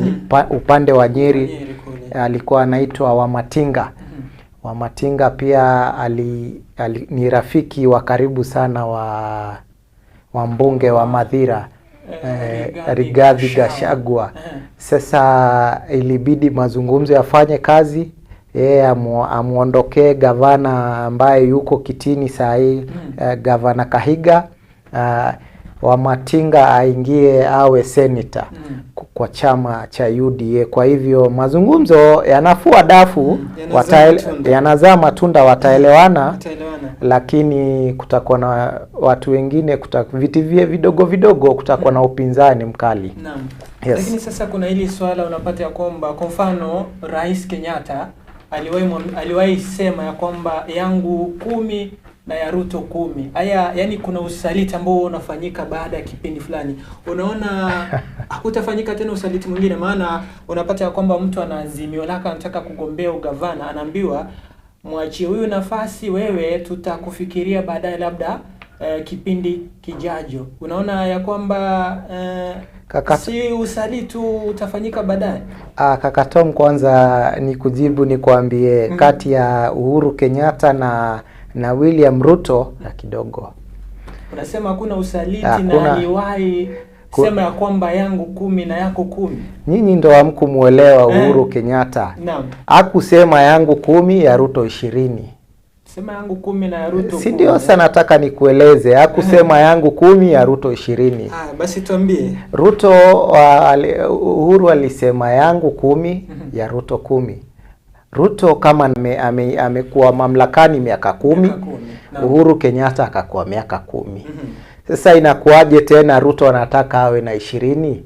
Speaker 3: upande wa Nyeri, alikuwa anaitwa Wamatinga. Wamatinga pia ni rafiki wa karibu sana wa mbunge wa Mathira, Rigathi Gachagua. Sasa ilibidi mazungumzo yafanye kazi, yeye amuondokee gavana ambaye yuko kitini saa hii, gavana Kahiga, Wamatinga aingie awe senator kwa chama cha UDA. Kwa hivyo mazungumzo yanafua dafu, yanazaa matunda, wataelewana, lakini kutakuwa na watu wengine, viti vidogo vidogo, kutakuwa na upinzani mkali.
Speaker 2: Naam. Yes. Lakini sasa kuna hili swala unapata ya kwamba kwa mfano Rais Kenyatta aliwahi sema ya kwamba yangu 10 na ya Ruto 10. Haya, yani kuna usaliti ambao unafanyika baada ya kipindi fulani. Unaona hakutafanyika tena usaliti mwingine, maana unapata ya kwamba mtu ana azimio lake, anataka kugombea ugavana, anaambiwa mwachie huyu nafasi, wewe tutakufikiria baadaye, labda kipindi kijajo. Unaona ya kwamba si usaliti utafanyika baadaye?
Speaker 3: Kaka Tom, kwanza ni kujibu ni kuambie kati ya Uhuru Kenyatta na William Ruto na kidogo.
Speaker 2: Unasema hakuna usaliti na aliwahi sema ya kwamba yangu 10 na yako 10.
Speaker 3: Nyinyi ndo hamkumuelewa Uhuru Kenyatta.
Speaker 2: Naam.
Speaker 3: Hakusema yangu 10 ya Ruto 20.
Speaker 2: Sema yangu 10 na ya Ruto 10.
Speaker 3: Si ndio sasa nataka nikueleze, hakusema yangu 10 ya Ruto 20.
Speaker 2: Basi tuambie.
Speaker 3: Ruto Uhuru alisema yangu 10 ya Ruto 10. Ruto kama amekuwa mamlakani miaka 10, Uhuru Kenyatta akakuwa miaka 10. Sasa inakuwaje tena Ruto anataka awe na 20?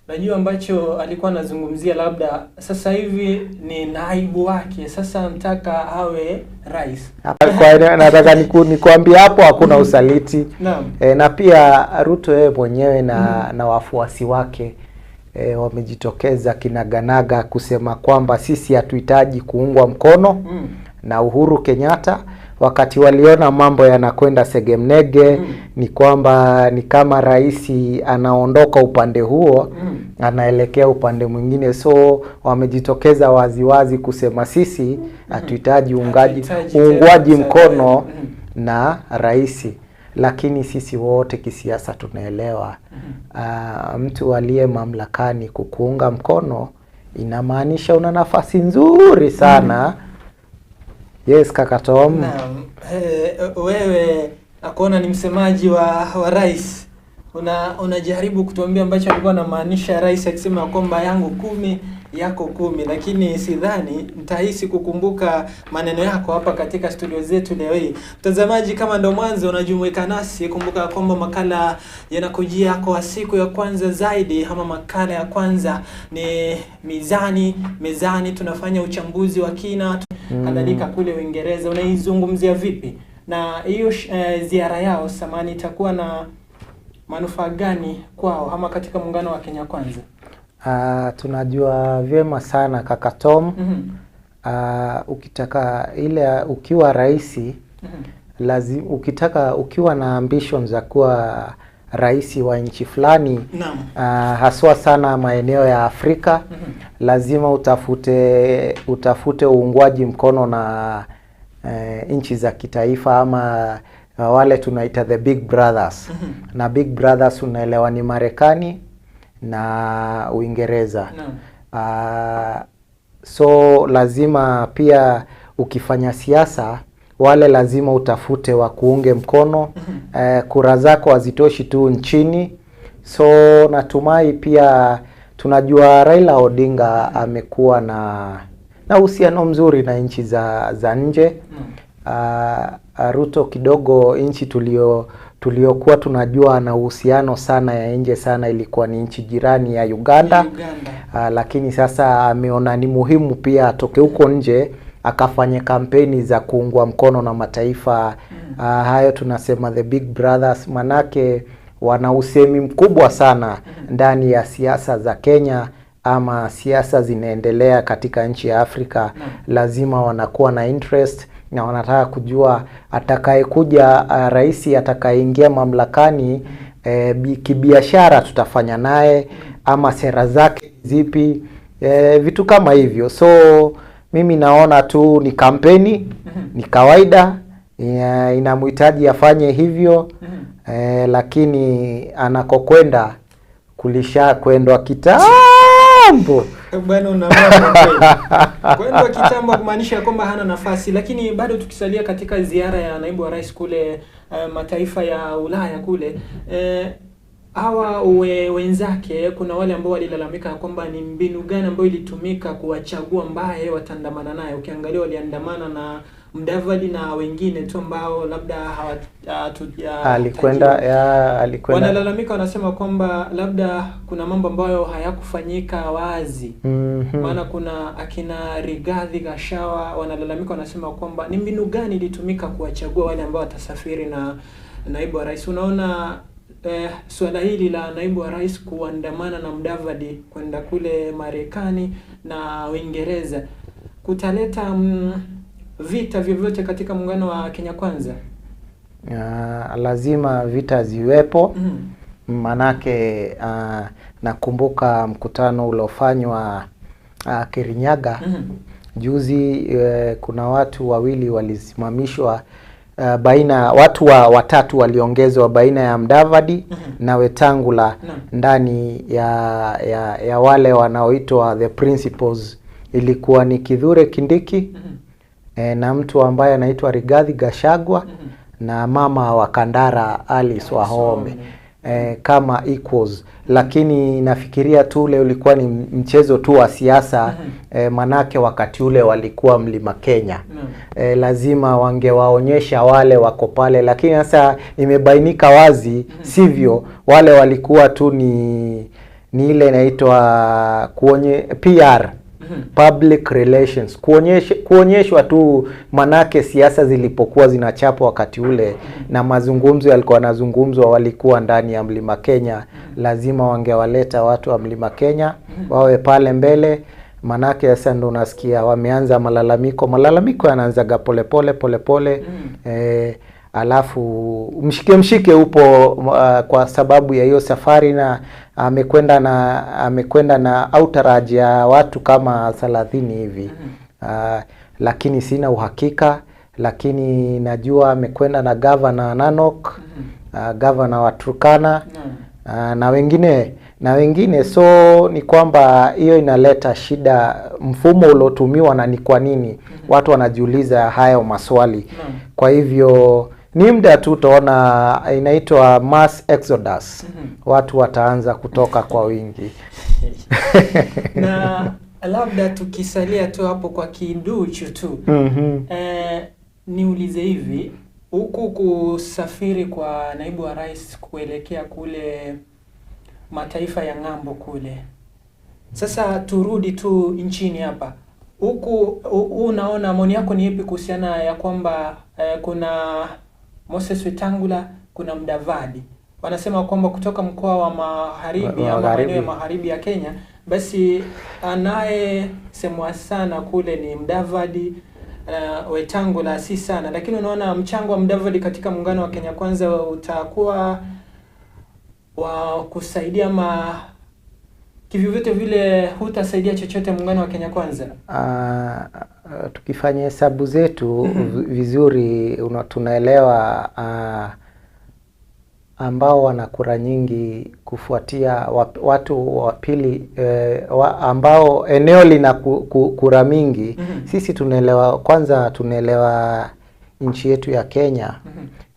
Speaker 2: Najua ambacho alikuwa anazungumzia, labda sasa hivi ni naibu wake, sasa anataka awe rais.
Speaker 3: Kwa nataka nikuambie hapo hakuna usaliti.
Speaker 2: Naam.
Speaker 3: Na pia Ruto yeye mwenyewe na wafuasi wake wamejitokeza kinaganaga kusema kwamba sisi hatuhitaji kuungwa mkono na Uhuru Kenyatta. Wakati waliona mambo yanakwenda segemnege, ni kwamba ni kama rais anaondoka upande huo, anaelekea upande mwingine. So wamejitokeza waziwazi kusema sisi hatuhitaji uungwaji mkono na rais. Lakini sisi wote kisiasa tunaelewa, mtu aliye mamlakani kukuunga mkono inamaanisha una nafasi nzuri sana. Yes, kaka Tom.
Speaker 2: Naam. Wewe nakuona ni msemaji wa rais. Unajaribu kutuambia ambacho alikuwa anamaanisha rais akisema kwamba yangu 10 yako 10, lakini sidhani nitahisi kukumbuka maneno yako hapa katika studio zetu leo hii. Mtazamaji, kama ndo mwanzo unajumuika nasi, kumbuka kwamba makala yanakujia kwa siku ya kwanza zaidi, ama makala ya kwanza ni Mizani Mezani. Tunafanya uchambuzi wa kina kadhalika kule Uingereza. Unaizungumzia vipi? Na hiyo ziara yao samani itakuwa na manufaa gani kwao ama katika muungano wa Kenya Kwanza?
Speaker 3: Tunajua vyema sana kaka Tom. Ukitaka ile ukiwa rais, lazima ukitaka ukiwa na ambitions za kuwa rais wa nchi fulani, haswa sana maeneo ya Afrika, lazima utafute uungwaji mkono na nchi za kitaifa ama wale tunaita the big brothers. Na big brothers unaelewa ni Marekani na Uingereza. So lazima pia ukifanya siasa wale lazima utafute wa kuunge mkono. Kura zako hazitoshi tu nchini. So natumai pia tunajua Raila Odinga amekuwa na uhusiano mzuri na nchi za nje. Ruto kidogo nchi tuliokuwa tunajua na uhusiano sana ya nje sana ilikuwa ni nchi jirani ya Uganda. Lakini sasa ameona ni muhimu pia atoke huko nje akafanye kampeni za kuungwa mkono na mataifa hayo tunasema the big brothers, manake wana usemi mkubwa sana ndani ya siasa za Kenya ama siasa zinaendelea katika nchi ya Afrika. Lazima wanakuwa na interest na wanataka kujua atakayekuja, rais atakayeingia mamlakani, kibiashara tutafanya naye ama sera zake zipi, vitu kama hivyo. So mimi naona tu ni kampeni, ni kawaida, inamhitaji afanye hivyo. Lakini anakokwenda kulisha kwendwa kitambo.
Speaker 2: Bwana, unaona kwendwa kitambo kumaanisha kwamba hana nafasi. Lakini bado tukisalia katika ziara ya naibu wa rais kule mataifa ya Ulaya kule, hawa wenzake kuna wale ambao walilalamika kwamba ni mbinu gani ambayo ilitumika kuwachagua ambaye wataandamana naye. Ukiangalia waliandamana na Mudavadi na wengine tu ambao labda
Speaker 3: alikwenda.
Speaker 2: Wanalalamika, wanasema kwamba labda kuna mambo ambayo hayakufanyika wazi. Maana kuna akina Rigathi Gachagua wanalalamika, wanasema kwamba ni mbinu gani ilitumika kuwachagua wale ambao watasafiri na naibu wa rais. Unaona suala hili la naibu wa rais kuandamana na Mudavadi kwenda kule Marekani na Uingereza kutaleta vita vyovyote katika muungano wa Kenya Kwanza?
Speaker 3: Lazima vita ziwepo. Manake nakumbuka mkutano uliofanywa Kirinyaga juzi, kuna watu wawili walisimamishwa, baina watu watatu waliongezwa baina ya Mudavadi na Wetangula ndani ya wale wanaoitwa the principals. Ilikuwa ni Kithure Kindiki na mtu ambaye anaitwa Rigathi Gachagua na mama wa Kandara Alice Wahome kama equals. Lakini nafikiria tu ule ulikuwa ni mchezo tu wa siasa. Manake wakati ule walikuwa Mlima Kenya. Lazima wangewaonyesha wale wako pale, lakini sasa imebainika wazi sivyo. Wale walikuwa tu ni ile inaitwa PR, public relations, kuonyeshwa tu, manake siasa zilipokuwa zinachapwa wakati ule na mazungumzo yalikuwa yanazungumzwa, walikuwa ndani ya Mlima Kenya. Lazima wangewaleta watu wa Mlima Kenya wawe pale mbele, manake sasa ndo unasikia wameanza malalamiko. Malalamiko yanaanzaga polepole polepole, alafu mshike upo kwa sababu ya hiyo safari, na amekwenda na entourage ya watu kama 30 hivi. Lakini sina uhakika, lakini najua amekwenda na governor Nanok, governor wa Turkana, na wengine. So ni kwamba hiyo inaleta shida, mfumo uliotumiwa na ni kwa nini watu wanajiuliza hayo maswali. Kwa hivyo ni muda tu utaona inaitwa mass exodus. Watu wataanza kutoka kwa wingi.
Speaker 2: Na labda tukisalia tu hapo kwa kiduchu tu, niulize hivi, huku kusafiri kwa naibu wa rais kuelekea kule mataifa ya ng'ambo kule, sasa turudi tu nchini hapa, huku unaona maoni yako ni ipi kuhusiana ya kwamba kuna Moses Wetangula, kuna Mudavadi, wanasema kwamba kutoka mkoa wa magharibi ama maeneo ya magharibi ya Kenya, basi anayesemwa sana kule ni Mudavadi, Wetangula si sana. Lakini unaona mchango wa Mudavadi katika muungano wa Kenya Kwanza utakuwa wa kusaidia ama kivyovyote vile hutasaidia chochote muungano wa Kenya Kwanza?
Speaker 3: Tukifanya hesabu zetu vizuri, tunaelewa Ambao wana kura nyingi kufuatia watu wa pili, ambao eneo lina kura mingi. Sisi tunaelewa, kwanza tunaelewa nchi yetu ya Kenya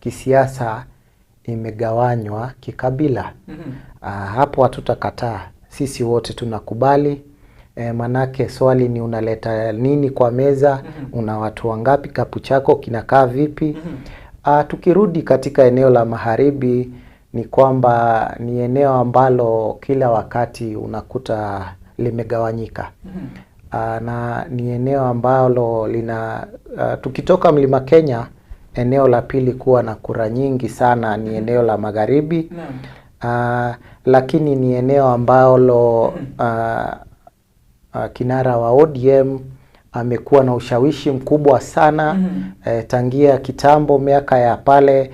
Speaker 3: kisiasa imegawanywa kikabila. Hapo hatutakataa, sisi wote tunakubali. Manake swali ni unaleta nini kwa meza, una watu wangapi, kapu chako kinakaa vipi? Tukirudi katika eneo la magharibi ni kwamba ni eneo ambalo kila wakati unakuta limegawanyika. Na ni eneo ambalo lina tukitoka Mlima Kenya, eneo la pili kuwa na kura nyingi sana ni eneo la magharibi. Lakini ni eneo ambalo kinara wa ODM amekuwa na ushawishi mkubwa sana tangia kitambo miaka ya pale.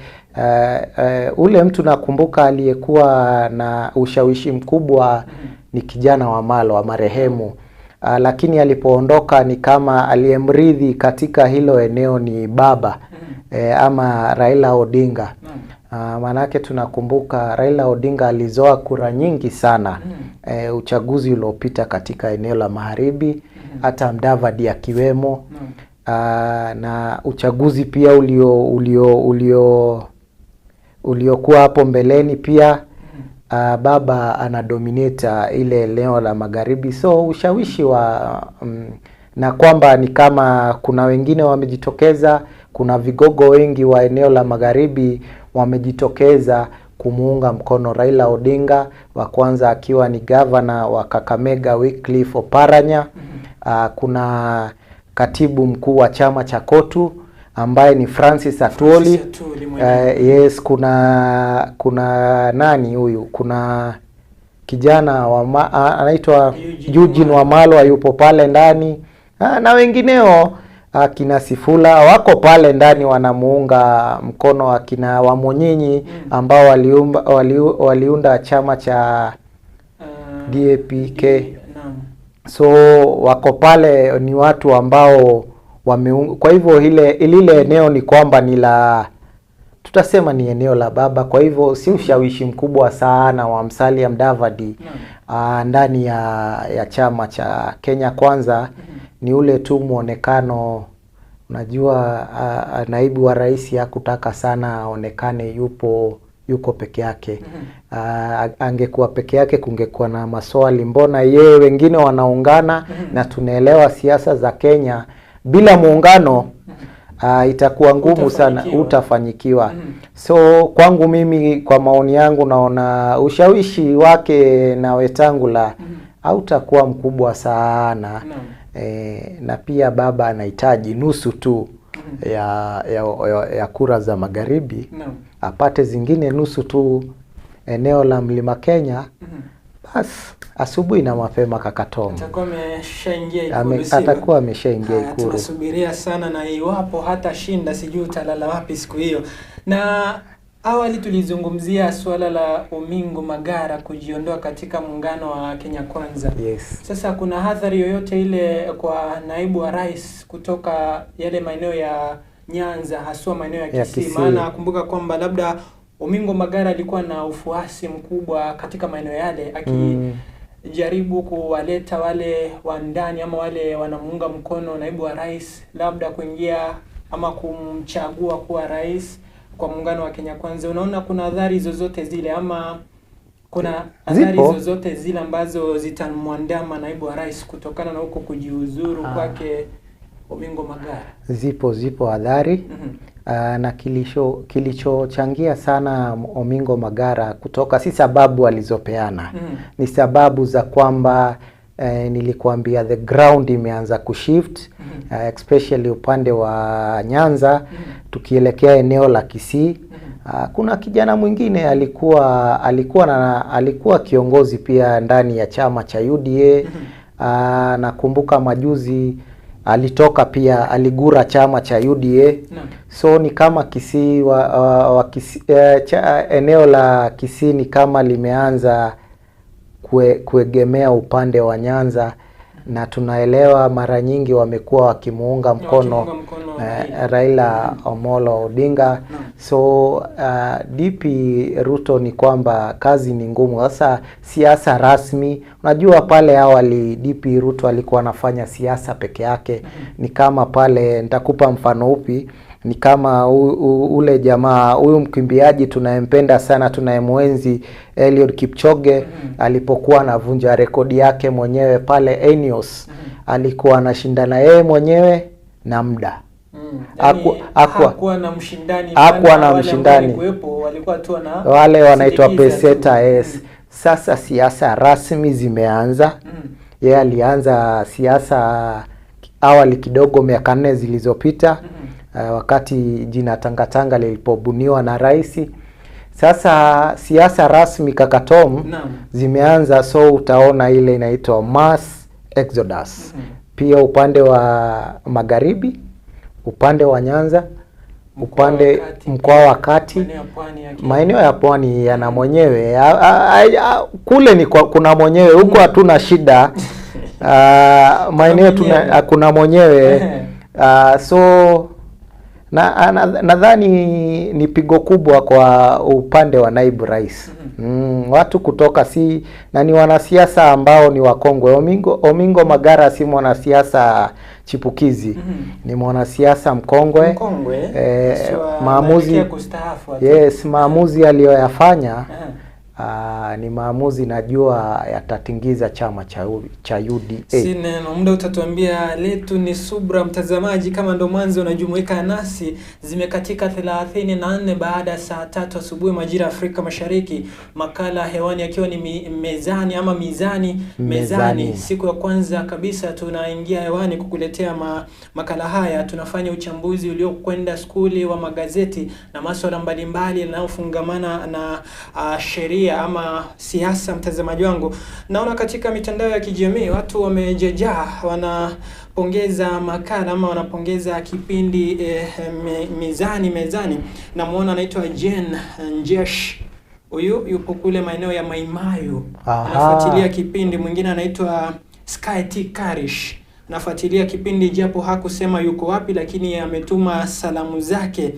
Speaker 3: Ule mtu nakumbuka aliyekuwa na ushawishi mkubwa ni kijana wa Malwa marehemu. Lakini alipoondoka ni kama aliyemrithi katika hilo eneo ni baba ama Raila Odinga. Manake tunakumbuka Raila Odinga alizoa kura nyingi sana uchaguzi uliopita katika eneo la magharibi, hata Mudavadi akiwemo. Na uchaguzi pia uliokuwa hapo mbeleni pia baba anadominate ile eneo la magharibi, so ushawishi wa na kwamba ni kama kuna wengine wamejitokeza, kuna vigogo wengi wa eneo la magharibi wamejitokeza kumuunga mkono Raila Odinga, wa kwanza akiwa ni gavana wa Kakamega Wycliffe Oparanya. Kuna katibu mkuu wa chama cha KOTU ambaye ni Francis Atwoli. Yes, kuna nani huyu? Kuna kijana wa anaitwa Eugene Wamalwa yupo pale ndani, na wengineo akina Sifula wako pale ndani wanamuunga mkono, akina Wamonyinyi ambao waliunda chama cha DAPK. So wako pale, ni watu ambao wameunga. Kwa hivyo lile eneo ni kwamba ni la, tutasema ni eneo la baba. Kwa hivyo si ushawishi mkubwa sana wa Musalia Mudavadi ndani ya chama cha Kenya Kwanza. Ni ule tu muonekano, unajua naibu wa rais hakutaka sana aonekane yuko peke yake. Angekuwa peke yake kungekuwa na maswali, mbona yeye wengine wanaungana? Na tunaelewa siasa za Kenya bila muungano itakuwa ngumu sana, utafanyikiwa. So kwangu mimi, kwa maoni yangu, naona ushawishi wake na Wetangula hautakuwa mkubwa sana. Na pia baba anahitaji nusu tu ya kura za magharibi, apate zingine nusu tu eneo la Mlima Kenya. Bas asubuhi na mapema kaka Tom
Speaker 2: atakuwa
Speaker 3: ameshaingia Ikulu.
Speaker 2: Tunasubiria sana, na iwapo hata shinda sijui utalala wapi siku hiyo. Na awali tulizungumzia suala la Omingo Magara kujiondoa katika muungano wa Kenya Kwanza.
Speaker 3: Yes.
Speaker 2: Sasa kuna athari yoyote ile kwa naibu wa rais kutoka yale maeneo ya Nyanza, haswa maeneo ya Kisii? Maana kumbuka kwamba labda Omingo Magara alikuwa na ufuasi mkubwa katika maeneo yale, akijaribu kuwaleta wale wa ndani ama wale wanamuunga mkono naibu wa rais labda kuingia ama kumchagua kuwa rais kwa muungano wa Kenya Kwanza. Unaona kuna athari zozote zile ama kuna athari zozote zile ambazo zitamwandama naibu wa rais kutokana na huko kujiuzuru kwake Omingo Magara?
Speaker 3: Zipo athari. Na kilichochangia sana Omingo Magara kutoka si sababu alizopeana, ni sababu za kwamba nilikuambia the ground imeanza kushift, especially upande wa Nyanza tukielekea eneo la Kisii. Kuna kijana mwingine alikuwa kiongozi pia ndani ya chama cha UDA. Nakumbuka majuzi alitoka pia, aligura chama cha UDA. So ni kama Kisii eneo la Kisii ni kama limeanza kuegemea upande wa Nyanza, na tunaelewa mara nyingi wamekuwa wakimuunga mkono Raila Amolo Odinga. So DP Ruto ni kwamba kazi ni ngumu. Sasa siasa rasmi, unajua pale awali DP Ruto alikuwa anafanya siasa peke yake. Ni kama pale, nitakupa mfano upi, ni kama ule jamaa huyu mkimbiaji tunayempenda sana tunayemwenzi Eliud Kipchoge alipokuwa anavunja rekodi yake mwenyewe pale Enios, alikuwa anashindana yeye mwenyewe na muda.
Speaker 2: Yaani, hakuwa na mshindani,
Speaker 3: Hakuwa
Speaker 2: maana
Speaker 3: na
Speaker 2: wale ambao
Speaker 3: mshindani.
Speaker 2: walikuwepo walikuwa tu wana
Speaker 3: Wale wanaitwa
Speaker 2: sindikiza tu.
Speaker 3: peseta. Yes. Sasa siasa rasmi zimeanza. Yeye alianza siasa awali kidogo miaka 4 zilizopita, wakati jina Tangatanga lilipobuniwa na rais. Sasa siasa rasmi, kaka Tom, zimeanza, so utaona ile inaitwa mass exodus. Pia upande wa magharibi, upande wa Nyanza, upande
Speaker 2: wa kati,
Speaker 3: mkoa wa kati,
Speaker 2: maeneo ya pwani ya Kenya.
Speaker 3: maeneo ya pwani yana mwenyewe. Kule ni kuna mwenyewe huko, hatuna shida. Maeneo tuna
Speaker 2: mwenyewe.
Speaker 3: kuna mwenyewe. So nadhani ni pigo kubwa kwa upande wa naibu rais. Watu kutoka si na ni wanasiasa ambao ni wakongwe. Omingo Magara si mwanasiasa chipukizi, ni mwanasiasa mkongwe.
Speaker 2: Mkongwe, sio
Speaker 3: maamuzi
Speaker 2: anaelekea kustaafu hata.
Speaker 3: Yes, maamuzi aliyoyafanya ni maamuzi najua yatatingiza chama cha UDA.
Speaker 2: Si neno, muda utatuambia. Letu ni subra, mtazamaji, kama ndo mwanzo unajumuika nasi, zimekatika 34 baada ya saa 3 asubuhi majira ya Afrika Mashariki. Makala hewani akiwa ni mezani ama mizani mezani.
Speaker 3: Mezani.
Speaker 2: Siku ya kwanza kabisa tunaingia hewani kukuletea makala haya. Tunafanya uchambuzi uliokwenda skuli wa magazeti na masuala mbalimbali yanayofungamana na sheria ama siasa. Mtazamaji wangu, naona katika mitandao ya kijamii watu wamejajaa, wanapongeza makala ama wanapongeza kipindi mizani mezani. Namuona anaitwa Jen Njesh, huyu yupo kule maeneo ya Maimayu, anafuatilia kipindi. Mwingine anaitwa Sky T Karish, anafuatilia kipindi japo hakusema yuko wapi, lakini ametuma salamu zake.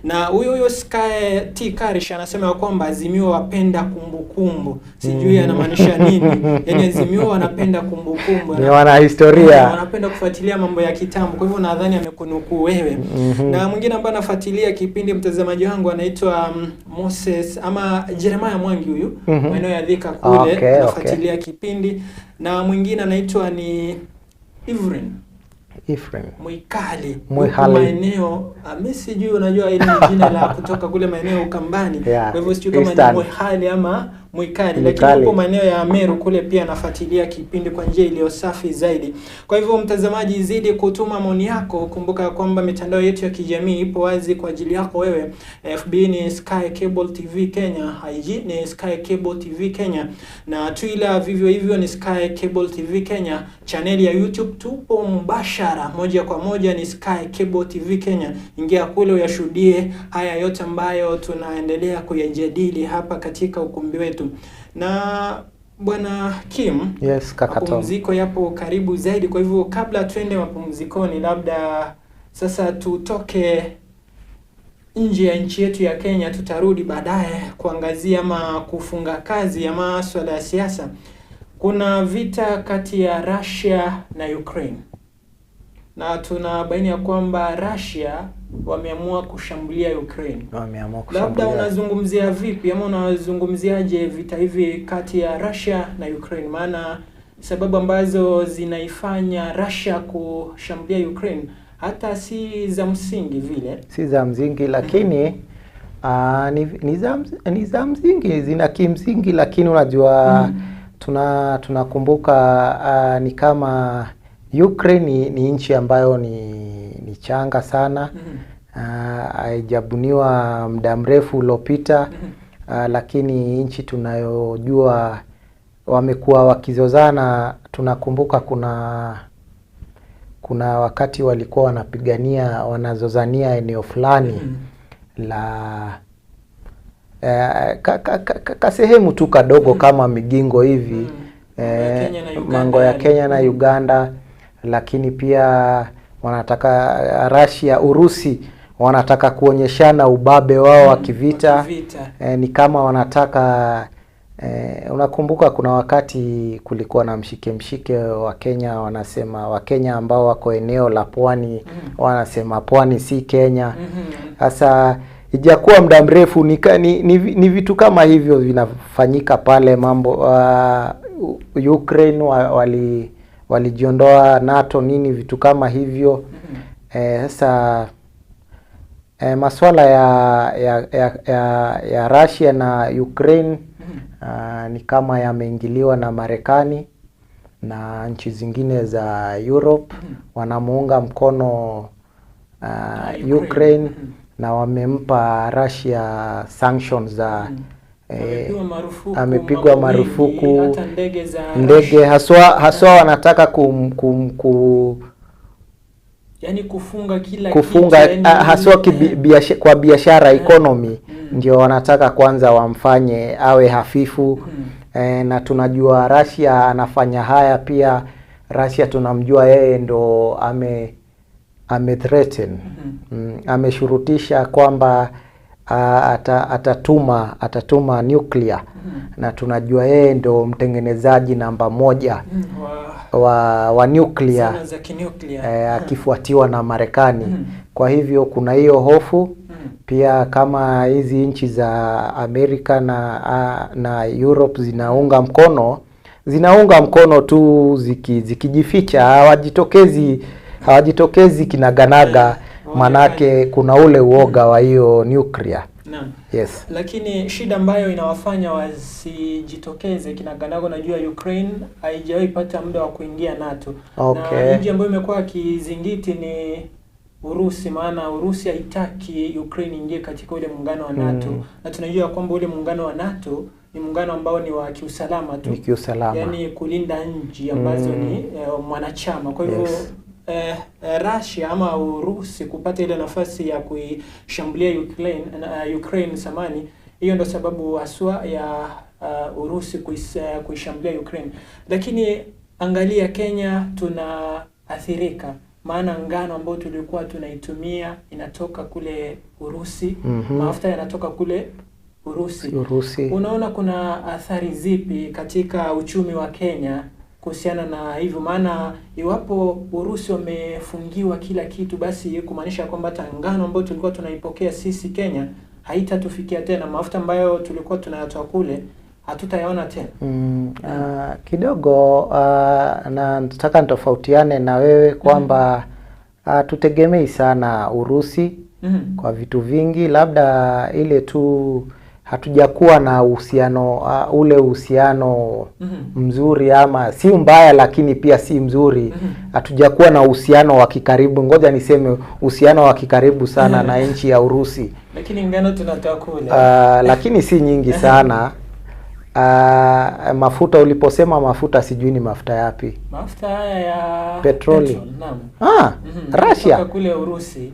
Speaker 2: Na huyo huyo Sky T Karish anasema ya kwamba Azimio wapenda kumbukumbu, sijui anamaanisha nini. Yaani Azimio wanapenda kumbukumbu,
Speaker 3: Ni wanahistoria.
Speaker 2: Wanapenda kufuatilia mambo ya kitambo, kwa hivyo nadhani amekunukuu wewe. Na mwingine ambaye anafuatilia kipindi, mtazamaji wangu, anaitwa Moses ama Jeremiah Mwangi, huyu maeneo ya Thika kule, anafuatilia kipindi. Na mwingine anaitwa ni Ivrin
Speaker 3: Ephraim.
Speaker 2: Mwikali,
Speaker 3: Mwikali.
Speaker 2: huku maeneo mi sijui, unajua ile ni jina la kutoka kule maeneo ya Ukambani,
Speaker 3: Yeah,
Speaker 2: kwa hivyo sijui kama ni
Speaker 3: Eastern.
Speaker 2: Mwihali ama Mwikali, lakini
Speaker 3: Mwikali.
Speaker 2: huko maeneo ya Meru kule pia anafuatilia kipindi kwa njia iliyo safi zaidi. Kwa hivyo mtazamaji, zidi kutuma maoni yako. Kumbuka kwamba mitandao yetu ya kijamii ipo wazi kwa ajili yako wewe. FB ni Sky Cable TV Kenya, IG ni Sky Cable TV Kenya na Twitter vivyo hivyo ni Sky Cable TV Kenya. Chaneli ya YouTube tupo mbashara moja kwa moja ni Sky Cable TV Kenya. Ingia kule uyashuhudie haya yote ambayo tunaendelea kuyajadili hapa katika ukumbi wetu. Na Bwana Kim,
Speaker 3: Yes, kaka Tom.
Speaker 2: mapumziko yapo karibu zaidi, kwa hivyo kabla tuende mapumzikoni, labda sasa tutoke nje ya nchi yetu ya Kenya, tutarudi baadaye kuangazia ama kufunga kazi ya masuala ya siasa. Kuna vita kati ya Russia na Ukraine, na tunabaini ya kwamba Russia wameamua kushambulia Ukraine.
Speaker 3: Wameamua
Speaker 2: Labda
Speaker 3: kushambulia.
Speaker 2: unazungumzia vipi ama unazungumziaje vita hivi kati ya Russia na Ukraine? Maana sababu ambazo zinaifanya Russia kushambulia Ukraine hata si za msingi vile.
Speaker 3: Si za msingi, lakini ni za msingi, zina kimsingi, lakini unajua tunakumbuka ni kama Ukraine ni nchi ambayo ni changa sana, haijabuniwa muda mrefu uliopita, lakini nchi tunayojua wamekuwa wakizozana. Tunakumbuka kuna wakati walikuwa wanapigania, wanazozania eneo fulani la ka sehemu tu kadogo kama Migingo hivi,
Speaker 2: Mambo ya
Speaker 3: mambo
Speaker 2: Kenya na
Speaker 3: ya
Speaker 2: Uganda
Speaker 3: Kenya na
Speaker 2: yale.
Speaker 3: Uganda, lakini pia wanataka Russia, Urusi wanataka kuonyeshana ubabe wao wa kivita.
Speaker 2: Vita.
Speaker 3: Ni kama wanataka unakumbuka kuna wakati kulikuwa na mshike mshike wa Kenya, wanasema Wakenya ambao wako eneo la pwani wanasema pwani si Kenya. Sasa ijakuwa muda mrefu ni vitu kama hivyo vinafanyika pale mambo Ukraine walijiondoa NATO nini vitu kama hivyo. Sasa masuala ya Russia na Ukraine ni kama yameingiliwa na Marekani na nchi zingine za Europe wanamuunga mkono
Speaker 2: Ukraine.
Speaker 3: Ukraine na wamempa Russia sanctions za
Speaker 2: Amepigwa marufuku,
Speaker 3: amepigwa
Speaker 2: mambo mengi,
Speaker 3: marufuku
Speaker 2: hata ndege za
Speaker 3: ndege haswa wanataka kum, kum, ku,
Speaker 2: yani kufunga kila
Speaker 3: kufunga
Speaker 2: kitu, yani,
Speaker 3: haswa kwa biashara economy ndio wanataka kwanza wamfanye awe hafifu. Na tunajua Russia anafanya haya pia. Russia tunamjua yeye ndo ame threaten ameshurutisha kwamba atatuma nuclear na tunajua yeye ndo mtengenezaji namba moja wa nuclear
Speaker 2: zana za kinuclear.
Speaker 3: Akifuatiwa na Marekani. Kwa hivyo kuna hiyo hofu pia kama hizi nchi za Amerika na Europe zinaunga mkono tu zikijificha, hawajitokezi kinaganaga, manake kuna ule uoga wa hiyo nuclear.
Speaker 2: Naam.
Speaker 3: Yes.
Speaker 2: Lakini shida ambayo inawafanya wasijitokeze kinaganaga, najua Ukraine haijawahi pata muda wa kuingia NATO. Na nchi ambayo imekuwa kizingiti ni Urusi, maana Urusi haitaki Ukraine ingie katika ule muungano wa NATO. Na tunajua kwamba ule muungano wa NATO ni muungano ambao ni wa kiusalama tu.
Speaker 3: Ni kiusalama.
Speaker 2: Yaani kulinda nchi ambazo ni mwanachama. Kwa hivyo Russia ama Urusi kupata ile nafasi ya kuishambulia Ukraine samani, hiyo ndo sababu haswa ya Urusi kuishambulia Ukraine. Lakini angalia Kenya tunaathirika, maana ngano ambayo tulikuwa tunaitumia inatoka kule Urusi, mafuta yanatoka kule Urusi. Unaona kuna athari zipi katika uchumi wa Kenya kuhusiana na hivyo? Maana iwapo Urusi wamefungiwa kila kitu, basi kumaanisha kwamba hata ngano ambayo tulikuwa tunaipokea sisi Kenya haitatufikia tena, mafuta ambayo tulikuwa tunayatoa kule hatutayaona tena.
Speaker 3: Kidogo na nataka nitofautiane na wewe kwamba tutegemei sana Urusi kwa vitu vingi, labda ile tu hatujakuwa na uhusiano ule uhusiano mzuri, ama si mbaya lakini pia si mzuri. Hatujakuwa na uhusiano wa kikaribu, ngoja niseme uhusiano wa kikaribu sana na nchi ya Urusi.
Speaker 2: Lakini ngano tunatoa kule.
Speaker 3: Lakini si nyingi sana. Mafuta, uliposema mafuta sijui ni mafuta yapi?
Speaker 2: Mafuta haya ya
Speaker 3: petroli.
Speaker 2: Naam.
Speaker 3: Russia.
Speaker 2: Kutoka kule Urusi.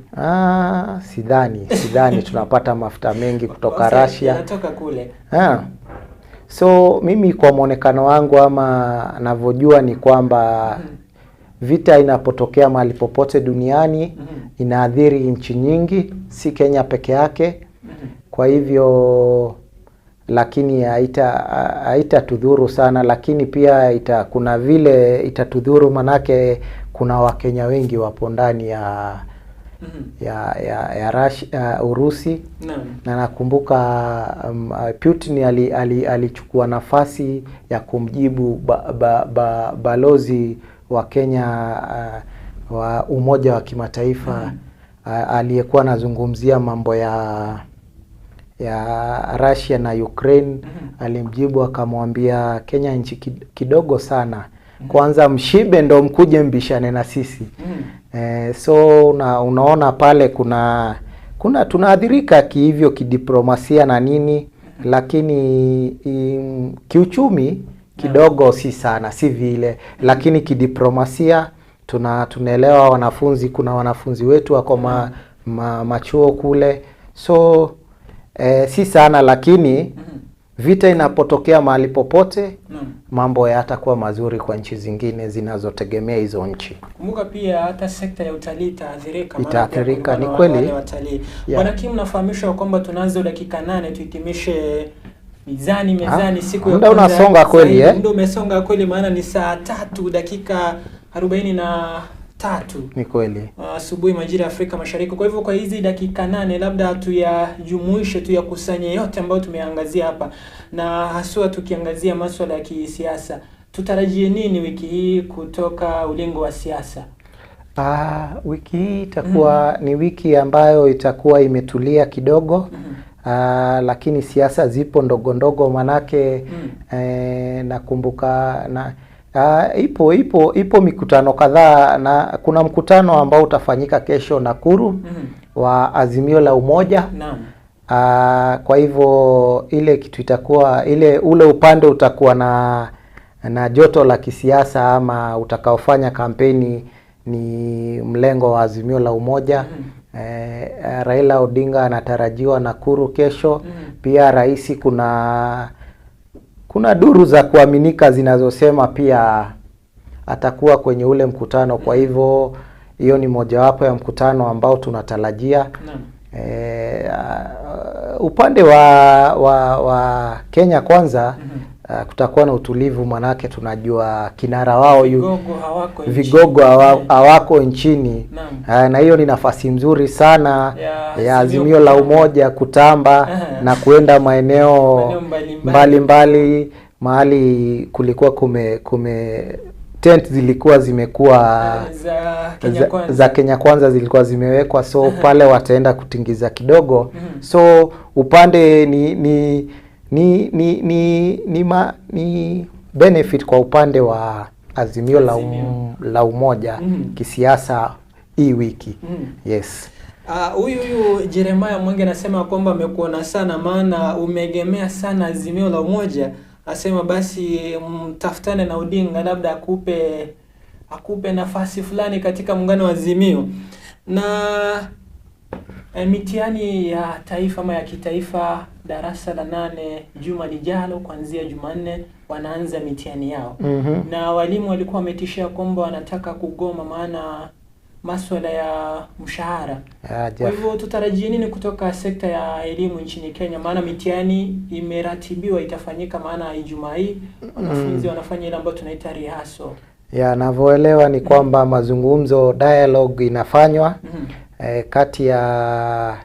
Speaker 3: Sidhani tunapata mafuta mengi kutoka Russia.
Speaker 2: Yanatoka kule.
Speaker 3: So mimi kwa mwonekano wangu ama navyojua ni kwamba vita inapotokea mahali popote duniani inaathiri nchi nyingi, si Kenya peke yake. Kwa hivyo lakini haitatudhuru sana, lakini pia kuna vile itatudhuru, manake kuna Wakenya wengi wapo ndani ya ya Russia, Urusi. Na nakumbuka Putin alichukua nafasi ya kumjibu balozi wa Kenya wa Umoja wa Kimataifa aliyekuwa anazungumzia mambo ya Russia na Ukraine. Alimjibu akamwambia Kenya nchi kidogo sana, kwanza mshibe ndo mkuje mbishane na sisi. So unaona pale kuna tunaathirika kihivyo kidiplomasia na nini, lakini kiuchumi kidogo si sana, si vile, lakini kidiplomasia tunaelewa wanafunzi, kuna wanafunzi wetu wako machuo kule, so si sana, lakini Vita inapotokea mahali popote, mambo hayatakuwa mazuri kwa nchi zingine zinazotegemea hizo nchi.
Speaker 2: Kumbuka pia hata sekta ya utalii itaathirika, maana
Speaker 3: Itaathirika,
Speaker 2: pia
Speaker 3: ni
Speaker 2: kulikuwa na
Speaker 3: kweli.
Speaker 2: wale watalii. Bwana Kim, nafahamishwa kwamba tunazo dakika 8 tuhitimishe mizani mezani siku ya
Speaker 3: muda
Speaker 2: kwanza
Speaker 3: unasonga kweli,
Speaker 2: zaidi.
Speaker 3: eh?
Speaker 2: Muda umesonga kweli, maana ni saa 3:43
Speaker 3: Ni kweli.
Speaker 2: asubuhi majira ya Afrika Mashariki. Kwa hivyo kwa hizi dakika 8 labda tuyajumuishe, tuyakusanye yote ambayo tumeangazia hapa, na haswa tukiangazia masuala ya kisiasa. Tutarajie nini wiki hii kutoka ulingo wa siasa?
Speaker 3: Wiki hii itakuwa ni wiki ambayo itakuwa imetulia kidogo. Lakini siasa zipo ndogo ndogo, manake nakumbuka na ipo mikutano kadhaa, na kuna mkutano ambao utafanyika kesho Nakuru wa Azimio la Umoja.
Speaker 2: Naam.
Speaker 3: Kwa hivyo ile kitu itakuwa ule upande utakuwa na joto la kisiasa ama utakaofanya kampeni ni mlengo wa Azimio la Umoja. Raila Odinga anatarajiwa Nakuru kesho. Pia rais, kuna duru za kuaminika zinazosema pia atakuwa kwenye ule mkutano. Kwa hivyo hiyo ni mojawapo ya mkutano ambao tunatarajia.
Speaker 2: Naam.
Speaker 3: Upande wa Kenya Kwanza, kutakuwa na utulivu, manake tunajua kinara wao
Speaker 2: Vigogo hawako nchini.
Speaker 3: vigogo hawako nchini.
Speaker 2: Naam.
Speaker 3: Na hiyo ni nafasi nzuri sana ya Azimio la
Speaker 2: kutamba.
Speaker 3: Umoja kutamba na kuenda maeneo
Speaker 2: mbalimbali.
Speaker 3: mbalimbali, mahali kulikuwa kume tent zilikuwa zimekuwa
Speaker 2: Za Kenya Kwanza.
Speaker 3: za Kenya Kwanza zilikuwa zimewekwa, so pale wataenda kutingiza kidogo. So upande ni benefit kwa upande wa Azimio la Umoja kisiasa hii wiki. Yes.
Speaker 2: Huyu Jeremiah Mwenge anasema kwamba amekuona sana, maana umeegemea sana Azimio la Umoja. Asema basi mtafutane na Odinga, labda akupe nafasi fulani katika muungano wa Azimio. Na mitihani ya taifa ama ya kitaifa darasa la 8 juma lijalo, kuanzia Jumanne wanaanza mitihani yao. Na walimu walikuwa wametishia kwamba wanataka kugoma, maana masuala ya mshahara. Kwa hivyo tutarajie nini kutoka sekta ya elimu nchini Kenya? Maana mitihani imeratibiwa itafanyika, maana Ijumaa hii wanafunzi wanafanya ile ambayo tunaita rehearsal.
Speaker 3: Ya, navyoelewa ni kwamba mazungumzo, dialogue inafanywa kati ya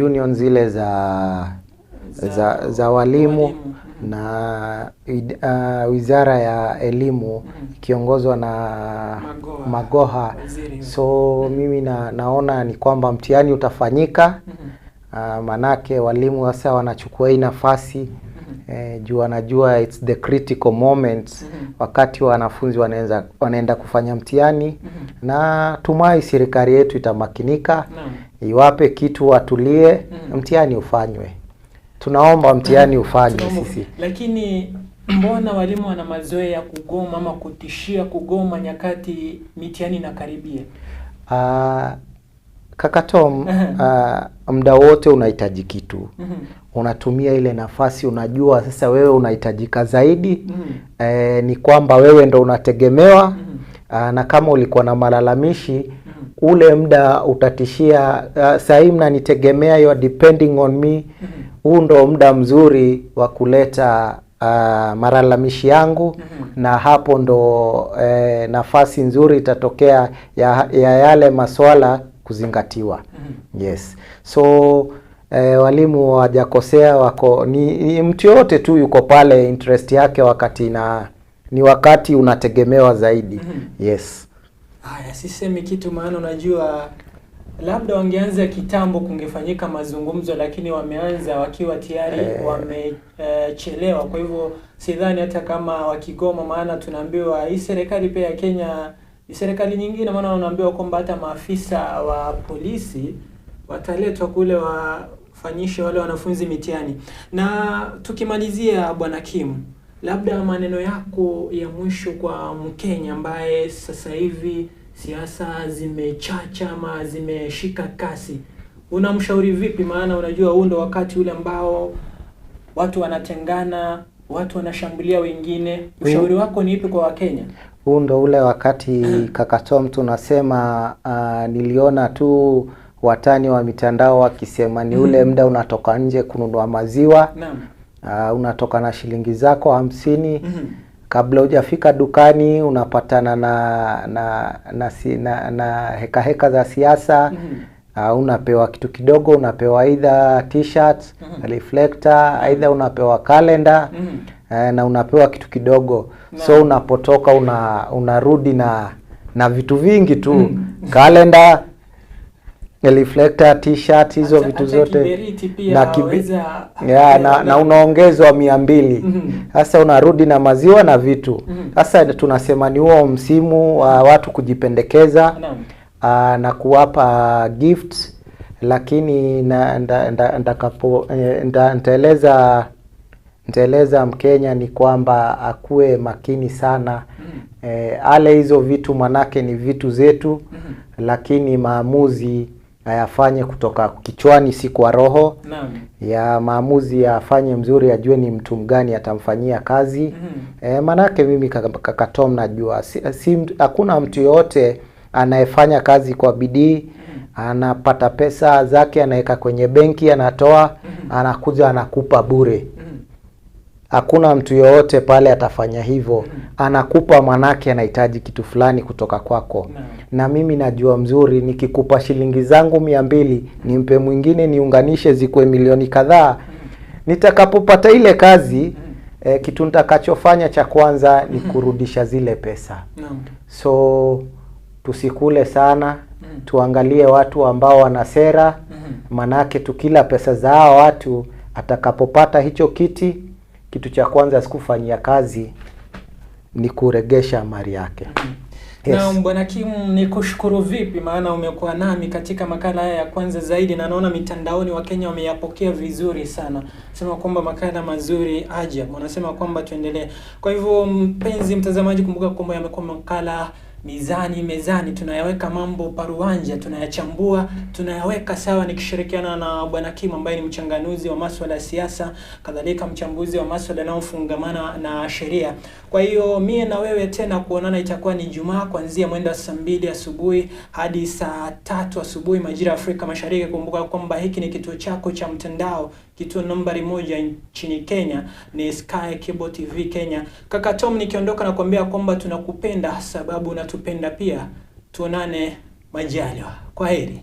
Speaker 3: union zile za walimu na Wizara ya Elimu ikiongozwa na Magoha. So mimi naona ni kwamba mtihani utafanyika. Manake walimu sasa wanachukua hii nafasi juu wanajua it's the critical moment wakati wanafunzi wanaenda kufanya mtihani. Na tumai serikali yetu itamakinika, iwape kitu watulie, mtihani ufanywe. Tunaomba mtihani ufanywe sisi.
Speaker 2: Lakini mbona walimu wana mazoea ya kugoma ama kutishia kugoma nyakati mitihani inakaribia?
Speaker 3: Kaka Tom, muda wote unahitaji kitu. Unatumia ile nafasi, unajua sasa wewe unahitajika zaidi. Ni kwamba wewe ndo unategemewa. Na kama ulikuwa na malalamishi, ule muda utatishia, saa hii mnanitegemea, you are depending on me. Huu ndo muda mzuri wa kuleta malalamishi yangu. Na hapo ndo nafasi nzuri itatokea ya yale maswala kuzingatiwa. Yes. So walimu hawajakosea, wako ni mtu yote tu yuko pale interest yake wakati ni wakati unategemewa zaidi. Yes.
Speaker 2: Haya, sisemi kitu, maana unajua labda wangeanza kitambo kungefanyika mazungumzo, lakini wameanza wakiwa tayari wamechelewa. Kwa hivyo sidhani hata kama wakigoma, maana tunaambiwa hii serikali pia ya Kenya ni serikali nyingine, maana wanaambiwa kwamba hata maafisa wa polisi wataletwa kule wafanyishe wale wanafunzi mitihani. Na tukimalizia, Bwana Kim, labda maneno yako ya mwisho kwa Mkenya ambaye sasa hivi siasa zimechacha ama zimeshika kasi, unamshauri vipi? Maana unajua huu ndo wakati ule ambao Watu wanatengana, watu wanashambulia wengine. Ushauri wako ni ipi kwa Wakenya?
Speaker 3: Huu ndo ule wakati kaka Tom tunasema, niliona tu watani wa mitandao wakisema ni ule muda unatoka nje kununua maziwa.
Speaker 2: Naam.
Speaker 3: Unatoka na shilingi zako 50. Kabla hujafika dukani unapatana na heka heka za siasa. Unapewa kitu kidogo, unapewa either t-shirt, reflector, either unapewa calendar, na unapewa kitu kidogo. So unapotoka unarudi na vitu vingi tu, calendar, reflector, t-shirt, hizo vitu zote
Speaker 2: kiberiti pia
Speaker 3: na, na unaongezwa 200. Sasa unarudi na maziwa na vitu. Sasa tunasema ni huo msimu wa watu kujipendekeza na kuwapa gifts, lakini nitaeleza Mkenya ni kwamba akuwe makini sana. Ale hizo vitu manake ni vitu zetu, lakini maamuzi ayafanye kutoka kichwani, si kwa roho. Ya maamuzi afanye mzuri, ajue ni mtu mgani atamfanyia kazi. Manake mimi kaka Tom najua hakuna mtu yote anayefanya kazi kwa bidii, anapata pesa zake, anaweka kwenye benki, anatoa, anakuja anakupa bure. Hakuna mtu yoyote pale atafanya hivyo. Anakupa manake anahitaji kitu fulani kutoka kwako. Na mimi najua mzuri, nikikupa shilingi zangu 200, nimpe mwingine niunganishe zikuwe milioni kadhaa, nitakapopata ile kazi, kitu nitakachofanya cha kwanza ni kurudisha zile pesa. So tusikule sana, tuangalie watu ambao wana sera, manake tukila pesa za hao watu, atakapopata hicho kiti, kitu cha kwanza sikufanyia kazi ni kuregesha mali yake. Yes.
Speaker 2: Na Bwana Kim, nikushukuru vipi maana umekuwa nami katika makala haya ya kwanza zaidi, na naona mitandaoni Wakenya wameyapokea vizuri sana. Sema kwamba makala mazuri ajabu. Wanasema kwamba tuendelee. Kwa hivyo mpenzi mtazamaji, kumbuka kwamba yamekuwa makala Mizani Mezani, tunayaweka mambo paruanja, tunayachambua, tunayaweka sawa, nikishirikiana na Bwana Kim ambaye ni mchanganuzi wa masuala ya siasa, kadhalika mchambuzi wa masuala yanayofungamana na sheria. Kwa hiyo mie na wewe tena kuonana itakuwa ni Ijumaa kuanzia mwendo wa saa 2 asubuhi hadi saa 3 asubuhi majira ya Afrika Mashariki. Kumbuka kwamba hiki ni kituo chako cha mtandao, kituo nambari 1 nchini Kenya ni Sky Cable TV Kenya. Kaka Tom, nikiondoka na kuambia kwamba tunakupenda sababu unatupenda pia. Tuonane majaliwa. Kwaheri.